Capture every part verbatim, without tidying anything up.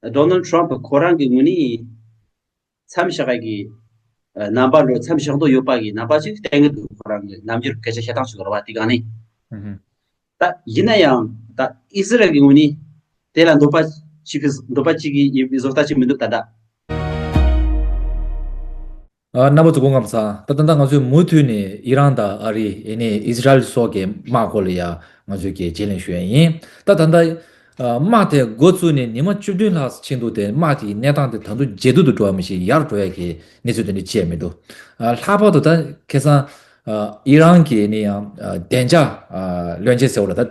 ཌོ་ནལ་ཊམ་ཁོ་རང་གི་ངོས་ནས་མཚམས་བཞག་གི་རྣམ་པ་འགྲོ་མཚམས་བཞག་འདོད་ཡོད་པ་གི་རྣམ་པ་ཅིག་བསྟན་གི་འདུག་ཁོ་རང་གི་རྣམ་འགྱུར་སྐད་ཆ་བཤད་སྟངས་ཤིག་རེད་བ། དེ་གང་ནི། ད་ཡིན་ན་ཡང་ད་ཨི་སི་རལ་གི་ངོས་ནས་དེ་ལ་འདོད་པ་ཅིག་གི་འདོད་པ་ཅིག་གི་བཟོ་ལྟ་ཅིག་མི་འདུག་ད་ད། རྣམ་པ་ཚོ་སྐུ་ཁམས་བཟང་། ད་ད་ལྟ་ང་ཚོས་མུ་མཐུད་ནས་ཨི་རན་དང་ཨ་རི་ཨེ་ནས་ཨི་སི་རལ་སོགས་ཀྱི་དམག་སྐོར་ལ་ཡ་ང་ཚོས་ཀྱི་བརྗེ་ལེན་ཞུ་ཡ་ཡིན། ད་ད་ལྟ་དམག་དེ་འགོ་བཙུགས་ནས་ཉི་མ་བཅུ་བདུན་ལྷག་ཕྱིན་འདུག་དེ་དམག་དེའི་གནས་སྟངས་དེ་ད་དུང་ཇེ་སྡུག་ཏུ་འགྲོ་བ་མི་ཤེས་ཡར་འགྲོ་ཡ་གི་གནས་ཚུལ་དེ་འདྲ་བྱས་མི་འདུག་ལྷག་པར་དུ་ད་ཁ་སང་ཨི་རན་གྱི་ནི་ཡང་བདེ་འཇགས་བློན་ཆེན་ཟེར་བ་ལ་ད།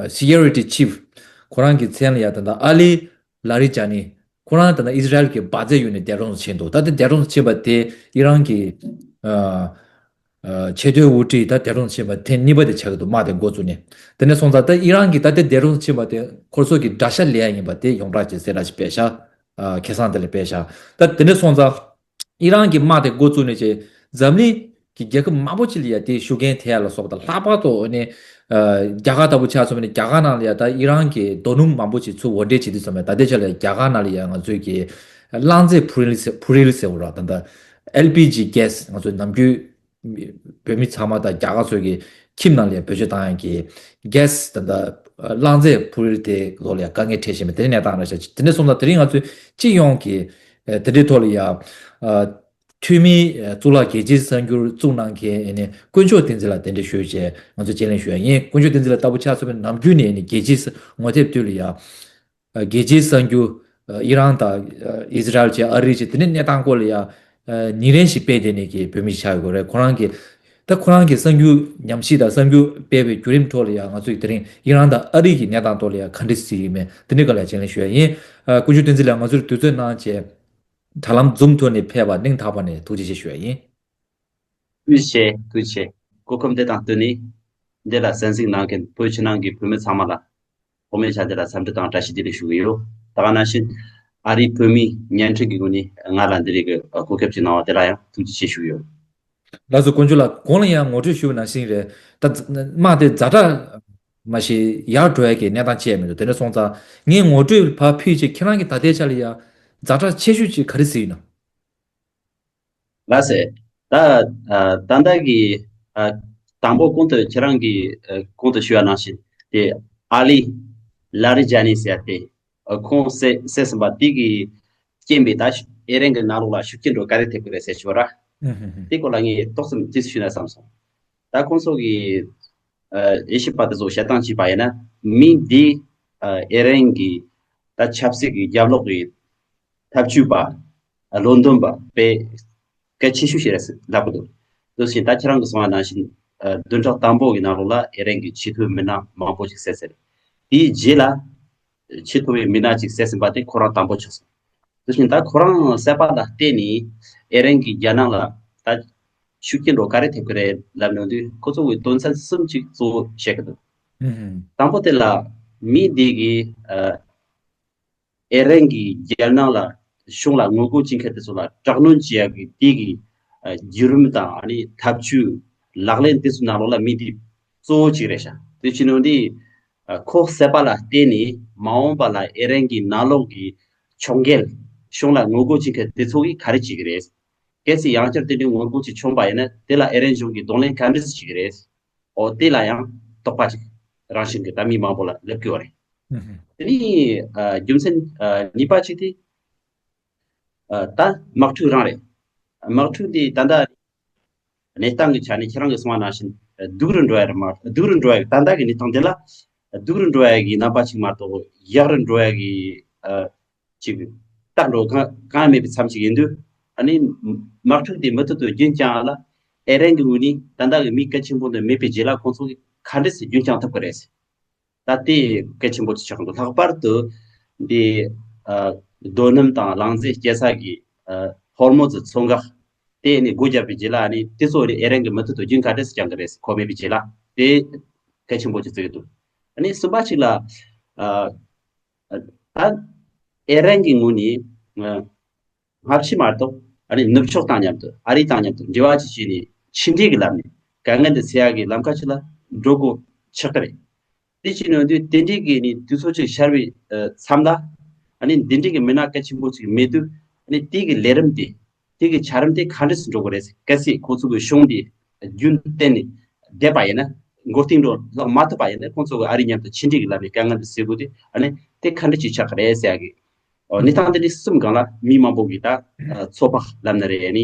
Security Chief ཁོ་རང་གི་མཚན་ལ་ཡ་ད་ལྟ་ཨ་ལི་ལ་རི་ཇ་ནི་ཁོ་རང་ད་ལྟ་ཨི་སི་རལ་གྱི་འབར་རྫས་གཡུགས་ནས་འདས་གྲོངས་སུ་ཕྱིན་འདུག་ད་ལྟ་འདས་གྲོངས་སུ་ཕྱིན་པ་དེ་ཨི་རན་གྱི་ཆེས་མཐོའི་དབུ་ཁྲིད་ད་འདས་གྲོངས་སུ་ཕྱིན་པ་ཐེངས་གཉིས་པ་དེ་ཆགས་ཀྱི་འདུག་དམག་དེ་འགོ་བཙུགས་ནས། དེ་ནས་སོང་ཙང་ད་ཨི་རན་གྱི་ད་ལྟ་འདས་གྲོངས་སུ་ཕྱིན་པ་དེ་ཁོ་ཚོ་གི་དགྲ་ཤ་ལེན་ཡ་ཡིན་པ་དེ་ཡོངས་གྲགས་ཀྱི་གསལ་བསྒྲགས་ཤིག་སྤེལ་ཤག་ཁ་སང་དེ་ལ་སྤེལ་ཤག་ད་དེ་ནས་སོང་ཙང་། ཨི་རན་གྱི་དམག་དེ་འགོ་བཙུགས་ནས་ཀྱི་འཛམ་གླིང་གི་རྒྱལ་ཁབ་མང་པོ་ཅིག་ལ་ཡ་དེའི་ཤུགས་རྐྱེན་ཐེབས་ཡ་ལ་སོགས་པ་དང་ལྷག་པར་དུ་ནི་རྒྱ་གར་ལྟ་བུ་ཆ་མཚོན་པ་ནི་རྒྱ་གར་ནང་ལ་ཡ་ད་ཨི་རན་གྱི་རྡོ་སྣུམ་མང་པོ་ཅིག་ཚུར་འོར་འདྲེན་བྱེད་དུས་ཙམ་པ་ད་ལྟའི་ཆ་ལ་ཡ་རྒྱ་གར་ནང་ལ་ཡ་ང་ཚོའི་གི་རླངས་རྫས་འཕུར་རིལ་ཟེར་འཕུར་རིལ་ཟེར་བ་ར་ད་ད་ཨེལ་པི་ཇི་གྷེ་སི་ང་ཚོའི་ནམ་རྒྱུན་བོད་མི་ཚང་མ་དང་རྒྱ་གར་ཚོས་ཀྱི་ཁྱིམ་ནང་ལ་ཡ་བེད་སྤྱོད་བཏང་ཡ་གི་གྷེ་སི་ད་ད་རླངས་རྫས་འཕུར་རིལ་དེ་ལོགས་ལ་ཡ་དཀའ་ངལ་འཕྲད་བཞིན་པ་དེ་ནས་གནས་སྟངས་ར་ཤག་དེ་ནས་སོང་ཙང་དེ་རིང་ང་ཚོའི་སྤྱི་ཡོངས་ཀྱི་དེ་འདྲའི་ཐོག་ལ་ཡ། འཐུས་མི་གཙུག་ལག་རྒྱལ་སྤྱིའི་གསར་འགྱུར་བཙུགས་གནང་མཁན་ཨེ་ནི་དཀོན་མཆོག་བསྟན་འཛིན་ལགས་གདན་འདྲེན་ཞུས་བྱས་ང་ཚོ་དཔྱད་གླེང་ཞུ་ཡ་ཡིན། དཀོན་མཆོག་བསྟན་འཛིན་ལགས་ལྟ་བུ་ཆ་མཚོན་པའི་ནམ་རྒྱུན་ནས་ཨེ་ནི་རྒྱལ་སྤྱིའི་ངོ་དེབ་དུས་ལ་ཡ། རྒྱལ་སྤྱིའི་གསར་འགྱུར་ཨི་རན་དང་ཨི་སི་རལ་བཅས་ཨ་རི་བཅས་དེ་ནས་གནས་སྟངས་སྐོར་ལ་ཡ། ཉིན་རེ་བཞིན་སྤེལ་བསྡད་ནས་ཀྱི་བོད་མི་ཆགས་ཡོད་རེད། ཁོ་རང་གི་ད་ཁོ་རང་གི་གསར་འགྱུར་ཉམས་ཞིབ་དང་གསར་འགྱུར་སྤེལ་བའི་བརྒྱུད་རིམ་ཐོག་ལ་ཡང་ང་ཚོས་དེ་རིང་ཨི་རན་དང་ཨ་རི་གི་གནས་སྟངས་ཐོག་ལ་ཡང་ག་འདྲ་ཞིག་ཡིན་མིན་དེ་འདྲའི་སྐོར་ལ་དཔྱད་གླེང་ཞུ་ཡ་ཡིན། ཨ། དཀོན་མཆོག་བསྟན་འཛིན་ལགས་ང་ཚོར་དུས་ཚོད་གནང་བྱས་དྲ་ལམ་ཛུམ་ཐོག་ནས་ཕེབས་པར་སྙིང་ཐག་པ་ནས་ཐུགས་རྗེ་ཆེ་ཞུ་ཡ་ཡིན། ཐུགས་རྗེ་ཆེ། ཐུགས་རྗེ་ཆེ། སྐུ་ཁམས་བདེ་དང་བསྟུན་ནས་འདི་ལ་གསན་གཟིགས་གནང་མཁན་བོད་ཕྱི་ནང་གི་བོད་མི་ཚང་མ་ལ་ཐོག་མའི་ཆ་འདི་ལ་འཚམས་འདྲི་དང་བཀྲ་ཤིས་བདེ་ལེགས་ཞུ་གི་ཡོད། ད་ག་ནང་བཞིན་ཨ་རིའི་བོད་མིའི་བརྙན་འཕྲིན་གྱི་ངོས་ནས་ང་ལ་འདི་རིགས་ཀྱི་གོ་སྐབས་ཅིག་གནང་བ་དེ་ལ་ཡང་ཐུགས་རྗེ་ཆེ་ཞུ་གི་ཡོད། ལགས་སོ། དཀོན་མཆོག་ལགས་གོང་ལ་ཡང་ངོ་སྤྲོད་ཞུ་བ་ནང་བཞིན་རེད། ད་དམག་དེ་ཛ་དྲག་མ་གཞི་ཡར་འགྲོ་ཡ་གི་གནས་སྟངས་བཅས་མི་འདུག་དེ་འདྲ་སོང་ཙང་ངས་ངོ་སྤྲོད་ཕར་ཕུལ་རྗེས་ཁྱེད་རང་གི་ད་ལྟའི་ཆ་ལ་ཡ་ཛ་དྲག་ཆེ་ཤོས་ཅིག་ག་རེ་གཟིགས་ཡོད་ན། ལགས་སེ། ད་ཨ་ད་ལྟ་གི་ཨ་དང་པོ་གོང་དུ་ཁྱེད་རང་གིས་ཨ་གོང་དུ་ཞུས་པ་ནང་བཞིན་དེ་ཨ་ལི་ལ་རི་ཇ་ནི་ཟེར་ཡ་དེ་ཨ་ཁོང་བསད་བསད་ཟིན་པ་དེ་གི་རྐྱེན་པས་ད་ཨེ་རན་གྱི་ནང་ལོགས་ལ་ཤུགས་རྐྱེན་འགྲོ་ག་རེ་ཐེབས་ཀྱི་རེད་ཟེར་ཞུ་བ་ར། ཨུ་ཧུ་ཧུ། དེ་སྐོར་ལ་ངས་ཏོག་ཙམ་ཅིག་ཞུས་ན་བསམ་སོང་། ད་ཁོང་ཚོ་གིས་ཨ་དབྱེ་ཞིབ་པ་དེ་ཚོ་བཤད་སྟངས་བྱས་པ་ཡིན་ན་མི་འདི་ཨ་ཨེ་རན་གྱི་ད་ཆབ་སྲིད་ཀྱི་རྒྱབ་ལོགས་ཀྱི་འཐབ་ཇུས་པ། བློ་འདོན་པ་དཔེ་གལ་ཆེ་ཤོས་ཤིག་རེད་ལབ་ཀྱི་འདུག་དེ་བཞིན་ད་ཁྱེད་རང་གིས་གསུངས་པ་ནང་བཞིན་བདུན་ཕྲག་དང་པོ་གི་ནང་ལོགས་ལ་ཨེ་རན་གྱི་ཆེས་མཐོའི་མི་སྣ་མང་པོ་ཞིག་བསད་ཟེར། དེའི་རྗེས་ལ་ཆེས་མཐོ་བའི་མི་སྣ་ཅིག་བསད་ཟིན་པ་དེ་ཁོ་རང་དང་པོ་ཆགས་སོང་། དེ་བཞིན་ད་ཁོ་རང་བསད་པ་ལ་བརྟེན་ནས་ཨེ་རན་གྱི་རྒྱལ་ནང་ལ་ད་ཤུགས་རྐྱེན་འགྲོ་ག་རེ་ཐེབས་ཀྱི་རེད་ལབ་ནས་འདུག་ཁོ་ཚོ་གི་དོན་ཚན་གསུམ་ཅིག་གཙོ་བོ་བཤད་ཀྱི་འདུག་དང་པོ་དེ་ལ་མི་འདི་གིས་ཨ། ཨེ་རན་གྱི་རྒྱལ་ནང་ལ་གཞུང་ལ་ངོ་རྒོལ་བྱེད་མཁན་དེ་ཚོ་ལ་དྲག་གནོན་བྱེད་ཡག་གི་དེ་གི་ཨ་བརྒྱུད་རིམ་དང་ཨ་ནི་ཐབས་ཇུས་ལག་ལེན་དེ་ཚོའི་ནང་ལོགས་ལ་མི་འདི་གཙོ་བོ་གཅིག་རེད་ཤག་དེ་བྱས་ནས་འདི་ཨ་ཁོ་བསད་པ་ལ་བརྟེན་ནས་མ་འོངས་པ་ལ་ཨེ་རན་གྱི་ནང་ལོགས་ཀྱི་ཕྱོགས་འགལ་གཞུང་ལ་ངོ་རྒོལ་བྱེད་མཁན་དེ་ཚོ་གིས་ག་རེ་བྱེད་ཀྱི་རེད། གལ་སྲིད་ཡང་བསྐྱར་དེ་འདྲའི་ངོ་རྒོལ་ཅིག་བྱུང་པ་ཡིན་ན་དེ་ལ་ཨེ་རན་གཞུང་གིས་གདོང་ལེན་ག་འདྲས་བྱེད་ཀྱི་རེད། འོ་དེ་ལ་ཡང་དོགས་པ་ཅིག་རང་བཞིན་གྱི་ད་མི་མང་པོ་ལ་སླེབས་ཀྱི་ཡོད་རེད། ཨུ་ཧུ། དེ་ནས་ཨ་རྒྱུ་མཚན་ཨ་གཉིས་པ་ཅིག་དེ་ཨ་ད་དམག་འཁྲུག་རང་རེད། དམག་འཁྲུག་འདི་ད་ལྟ་གནས་སྟངས་ཀྱི་ཆ་ནས་ཁྱེད་རང་གིས་གསུངས་པ་ནང་བཞིན་སྡུག་རུ་འགྲོ་ཡ་རེད་མ་སྡུག་རུ་འགྲོ་ཡ་ད་ལྟ་གི་གནས་སྟངས་འདི་ལ་སྡུག་རུ་འགྲོ་ཡ་གི་རྣམ་པ་ཅིག་མ་གཏོགས་ཡག་རུ་འགྲོ་ཡ་གི་ཨ་ཅིག་རྟག་འགྲོ་གང་གང་མེད་པའི་མཚམས་ཅིག་ཡིན་དུས་ཨ་ནི་དམག་འཁྲུག་འདི་མུ་མཐུད་དུ་རྒྱུན་བསྐྱངས་ལ་ཨེ་རན་གྱི་ངོས་ནས་ད་ལྟ་གི་མི་གལ་ཆེན་པོ་འདི་མེད་པའི་རྗེས་ལ་ཁོང་ཚོ་གིས་ག་འདྲས་སེ་རྒྱུན་བསྐྱངས་ཐུབ་ཀྱི་རེད། ད་དེ་གལ་ཆེན་པོ་ཅིག་ཆགས་འདུག་ལྷག་པར་དུ་འདི་ཨ་རྡོ་སྣུམ་དང་རླངས་རྫས་སྐྱེལ་ས་གི་ཨ་ཧོར་མོ་ཛི་མཚོ་འགག་དེ་ནི་སྒོ་བརྒྱབ་པའི་རྗེས་ལ་ནི་དེ་ཚོ་ནི་ཨེ་རན་གྱི་མུ་མཐུད་དུ་རྒྱུན་ག་འདྲས་སེ་བསྐྱང་གི་རེད། ཁོ་མེད་པའི་རྗེས་ལ་དེ་གལ་ཆེན་པོ་ཅིག་བརྩི་གི་འདུག་ཨ་ནི་གསུམ་པ་ཅིག་ལ་ཨ་ད་ཨེ་རན་གྱི་ངོས་ནས་ཨ་སྔ་ཕྱི་མ་གཏོགས་ཨ་ནི་ནུབ་ཕྱོགས་དང་མཉམ་དུ་ཨ་རི་དང་མཉམ་དུ་འབྲེལ་བ་ཅིག་བྱས་ནས་ཕྱི་འབྲེལ་གྱི་ལམ་ནས་དཀའ་ངལ་འདི་སེལ་ཡག་གི་ལམ་ཁ་ཅིག་ལ་འགྲོ་དགོས་ཆགས་ཀྱི་རེད། དེ་བྱས་ནས་དུས་དེ་འདྲའི་གི་ནི་དུས་ཚོད་ཅིག་ཤར་བའི་ཨ་མཚམས་ལ་ ཨ་ནི་འདི་འདྲའི་གི་མི་སྣ་གལ་ཆེན་པོ་ཅིག་མེད་དུས། ཨ་ནི་དེ་གི་ལས་རིམ་དེ། དེ་གི་བྱ་རིམ་དེ་ག་འདྲ་སེ་འགྲོ་གི་རེད། གལ་སྲིད་ཁོ་ཚོ་གི་གཞུང་དེ་རྒྱུན་གཏན་ནས་བསྡད་པ་ཡིན་ན། མགོ་རྟིང་སྒྲོ་ལོག་མ་ཐུབ་པ་ཡིན་ན། ཁོང་ཚོ་གི་ཨ་རི་མཉམ་དུ་ཕྱི་འབྲེལ་གྱི་ལམ་ནས་དཀའ་ངལ་འདི་སེལ་དགོས་དུས། ཨ་ནི་དེ་ག་འདྲ་ཅིག་ཆགས་ཀྱི་རེད་ཟེར་ཡ་གི། ཨོ། གནས་སྟངས་དེ་འདྲ་གསུམ་སྒང་ལ་མི་མང་པོ་གིས་ད་ཚོད་དཔག་ལབ་ན་རེད། ཨ་ནི་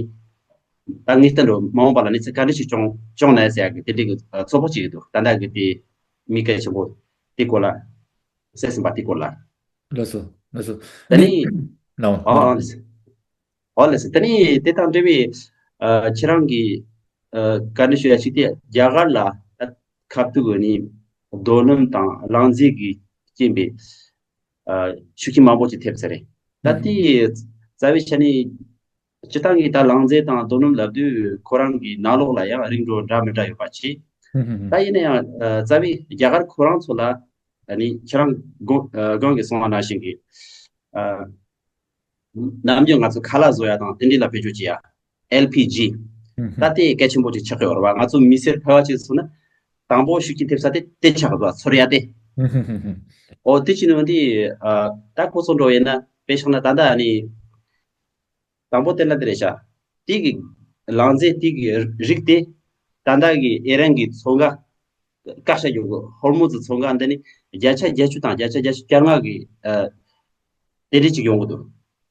ད་ངས་ད་འགྲོ་མ་འོངས་པ་ལ་གནས་ཚུལ་ག་འདྲ་ཞིག་བྱུང་བྱུང་ན་ཟེར་ཡ་གི་དེ་འདྲའི་གི་ཚོད་དཔག་བྱེད་ཀྱི་འདུག་ད་ལྟ་གི་དེ་མི་གལ་ཆེན་པོ་དེ་སྐོར་ལ། བསམ་པ་དེ་སྐོར་ལ། ལགས་སོ། ལགས་སོ། ད་ནི། ནའོ། ཨ་ཨ་ལགས་སོ། ཨོ་ལགས་སོ། ད་ནི་དེ་དང་འབྲེལ་བའི་ཨ་ཁྱེད་རང་གི་ཨ་བཀའ་འདྲི་ཞུ་ཡ་ཞིག་དེ། རྒྱ་གར་ལ་ད་ཁ་ཐུག་གི་ནི་རྡོ་སྣུམ་དང་རླངས་རྫས་ཀྱི་རྐྱེན་པས་ཨ་ཤུགས་རྐྱེན་མང་པོ་ཅིག་ཐེབས་ས་རེད། ད་ཨུ་དེ་རྩ་བའི་ཆ་ནས་སྤྱིར་བཏང་གི་ད་རླངས་རྫས་དང་རྡོ་སྣུམ་ལབ་དུས་ཁོ་རང་གི་ནང་ལོགས་ལ་ཡང་རིགས་འགྲོ་འདྲ་མི་འདྲ་ཡོད་པ་བྱས། ཧུམ་ཧུམ་ཧུམ། ད་ཡིན་ན་ཡང་ཨ་རྩ་བའི་རྒྱ་གར་ཁོ་རང་ཚོ་ལ། ཨ་ནི་ཁྱེད་རང་གོང་ཨ་གོང་གི་གསུངས་པ་ནང་བཞིན་གྱི་ཨ་ནམ་རྒྱུན་ང་ཚོ་ཁ་ལག་བཟོ་ཡ་དང་དེ་འདྲ་ལ་བེད་སྤྱོད་བྱེད་ཡ། ཨེལ་པི་ཇི། ཧུམ་ཧུམ། ད་དེ་གལ་ཆེན་པོ་ཅིག་ཆགས་ཀྱི་ཡོད་རེད་བ། ང་ཚོ་མི་སེར་ཕལ་བ་ཅིག་སོང་ན། དང་པོ་ཤུགས་རྐྱེན་ཐེབས་ས་དེ་དེ་ཆགས་འདུག་བ། ཚོར་ཡ་དེ། ཧུམ་ཧུམ་ཧུམ་ཧུམ། ཨོ་དེ་བྱས་ནས་འདི་ཨ་ད་ཁོ་ཚོ་འགྲོ་ཡིན་ན། དཔེ་བཞག་ན་ད་ལྟ་ཨ་ནི། དང་པོ་དེ་ལ་དེ་རེད་ཤག་དེ་གི་རླངས་རྫས་དེ་གི་རིགས་དེ་ད་ལྟ་གི་ཨི་རན་གྱི་མཚོ་འགག་བཀག་ཆ་ཡོད་གི། ཧོར་མུ་ཛི་མཚོ་འགག་འདི་ནི་བརྒྱ་ཆ་བརྒྱད་ཅུ་དང་བརྒྱ་ཆ་བརྒྱད་ཅུ་གྱ་ལྔ་གི་ཨ་དེ་འདྲ་ཅིག་ཡོང་གི་འདུག་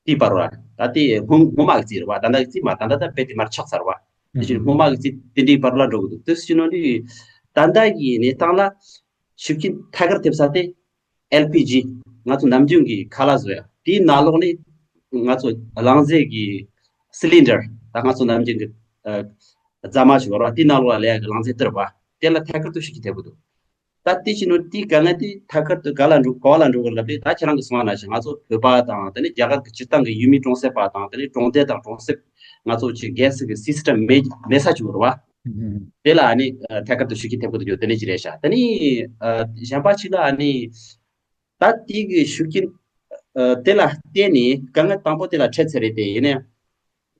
དེའི་བར་ལ་ད་དེ་སྔོན་སྔོན་མ་གི་རྩིས་རེད་བ། ད་ལྟ་གི་རྩིས་མ། ད་ལྟ་ད་དཔེ་དེ་མར་ཆག་ཚར་བ། དེ་བཞིན་སྔོན་མ་གི་རྩིས་དེ་འདྲའི་བར་ལ་འགྲོ་གི་འདུག་དེ་བཞིན་ནོ་འདི་ད་ལྟ་གི་གནས་སྟངས་ལ་ཤུགས་རྐྱེན་ཐད་ཀར་ཐེབས་ས་དེ། ཨེལ་པི་ཇི། ང་ཚོ་ནམ་རྒྱུན་གྱི་ཁ་ལག་བཟོ་ཡ་དེའི་ནང་ལོགས་ནས་ང་ཚོ་རླངས་རྫས་ཀྱི་སི་ལིན་ཌར། ད་ང་ཚོ་ནམ་རྒྱུན་གྱི་ཨ་རྫ་མ་ཞིག་ཡོད་རེད་བ། དེའི་ནང་ལོགས་ལ་ལས་ཡ་གི་རླངས་རྫས་དེ་རེད་བ། དེ་ལ་ཐད་ཀར་དུ་ཤུགས་རྐྱེན་ཐེབས་ཀྱི་འདུག་ད་དེ་བྱས་ནོ་དེའི་དཀའ་ངལ་དེ་ཐད་ཀར་དུ་ག་ལ་འགྲོ་ག་བ་ལ་འགྲོ་གི་ལབ་དུས། ད་ཁྱེད་རང་གིས་གསུངས་པ་ནང་བཞིན་ང་ཚོ་བོད་པ་དང་། དེ་ནས་རྒྱ་གར་གྱི་སྤྱིར་བཏང་གི་ཡུལ་མི་གྲོང་གསེབ་པ་དང་། དེ་ནས་གྲོང་སྡེ་དང་གྲོང་གསེབ། ང་ཚོ་ཅིག་གེ་སི་གི་སི་སི་ཊམ་མེད་མེད་ས་ཅིག་ཡོད་རེད་བ། དེ་ལ་ཨ་ནི་ཨ་ཐད་ཀར་དུ་ཤུགས་རྐྱེན་ཐེབས་ཀྱི་འདུག་རྒྱུ་དེ་འདྲ་ཅིག་རེད་ཤག་དེ་ནས་ཨ་གཞན་པ་ཅིག་ལ་ཨ་ནི་ད་དེ་གི་ཤུགས་རྐྱེན་ཨ་དེ་ལ་བརྟེན་ནས་དཀའ་ངལ་དང་པོ་དེ་ལ་འཕྲད་ཚར་རེད་དེ། ཡིན་ནའང་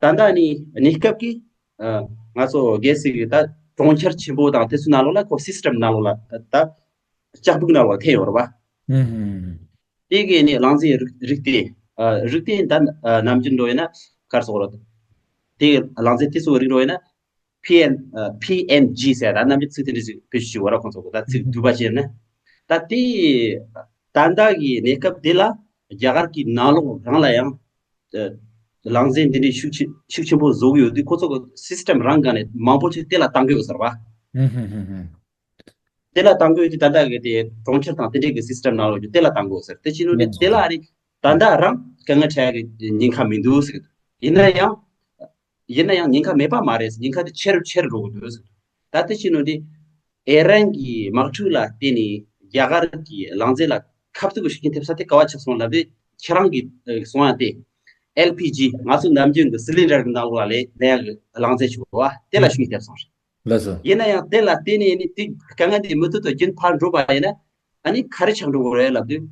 ད་ལྟ་ཨ་ནི་གནས་སྐབས་ཀྱི་ཨ་ང་ཚོ་གལ་སྲིད་ཀྱི་ད་གྲོང་ཁྱེར་ཆེན་པོ་དང་དེ་ཚོའི་ནང་ལོགས་ལ། ཁོ་སི་སི་ཊམ་ནང་ལོགས་ལ་ད་ལྕགས་སྦུག་ནང་ལོགས་ལ་ཐེབས་ཡོད་རེད་བ། དེ་གི་ནི་རླངས་རྫས་རིགས་རིགས་དེ། ཨ་རིགས་དེ་ད་ཨ་ནམ་རྒྱུན་འགྲོ་ཡིན་ན་ག་རེ་ཟེར་དགོས་རེད། དེ་རླངས་རྫས་དེ་ཚོའི་རིགས་འགྲོ་ཡིན་ན། པི་ཨེན། ཨ་པི་ཨེན་ཇི་ཟེར། ད་ནམ་རྒྱུན་ཚིག་དེ་འདྲ་ཞིག་བེད་སྤྱོད་བྱེད་ཀྱི་ཡོད་རེད། ཁོང་ཚོ་གི་ད་ཚིག་བསྡུས་པ་བྱས་ན། ད་དེ་ད་ལྟ་གི་གནས་སྐབས་དེ་ལ་རྒྱ་གར་གྱི་ནང་ལོགས་རང་ལ་ཡང་ཨ་རླངས་རྫས་འདི་འདྲའི་ཤུགས་ཆེ་ཤུགས་ཆེན་པོ་བཟོ་གི་ཡོད་དུས། ཁོ་ཚོ་གི་སི་སི་ཊམ་རང་སྒང་ནས་མང་པོ་ཅིག་དེ་ལ་བཏང་གི་ཡོད་ས་རེད་བ། དེ་ལ་བཏང་དགོས་དུས་ད་ལྟ་གི་དེ་གྲོང་ཁྱེར་དང་དེ་འདྲའི་གི་སི་སི་ཊམ་ནང་ལོགས་ཀྱི་དེ་ལ་བཏང་དགོས་ཟེར། དེ་བྱས་ནོ་ནི་དེ་ལ་ཨ་ནི་ད་ལྟ་རང་དཀའ་ངལ་འཕྲད་ཀྱི་ཉེན་ཁ་མི་འདུག་ཟེར་གི་འདུག་ཡིན་ན་ཡང་ཡིན་ན་ཡང་ཉེན་ཁ་མེད་པ་མ་རེད། ཉེན་ཁ་དེ་ཆེ་རུ་ཆེ་རུ་འགྲོ་གི་འདུག་ཟེར་གི་འདུག་ད་དེ་བྱས་ནོ་དེ་ཨི་རན་གྱི་དམག་འཁྲུག་ལ་བརྟེན་ནས་རྒྱ་གར་གྱི་རླངས་རྫས་ལ་ཁ་ཐུག་གི་ཤུགས་རྐྱེན་ཐེབས་ས་དེ་ག་བ་ཆགས་སོང་ལབ་དུས། ཁྱེད་རང་གིས་གསུངས་ཡ་དེ་ཨེལ་པི་ཇི། ང་ཚོ་ནམ་རྒྱུན་གྱི་སི་ལིན་ཌར་གྱི་ནང་ལོགས་ལ་ལས་ལས་ཡ་གི་རླངས་རྫས་ཞིག་ཡོད་བ། དེ་ལ་ཤུགས་རྐྱེན་ཐེབས་སོང་རེད། ལགས་སོ། ཡིན་ན་ཡང་དེ་ལ་བརྟེན་ནས་ནི་དེ་དཀའ་ངལ་དེ་མུ་མཐུད་དུ་རྒྱུན་འཕར་འགྲོ་བ་ཡིན་ན། ཨ་ནི་ག་རེ་ཆགས་འགྲོ་གི་རེད་ལབ་དུས།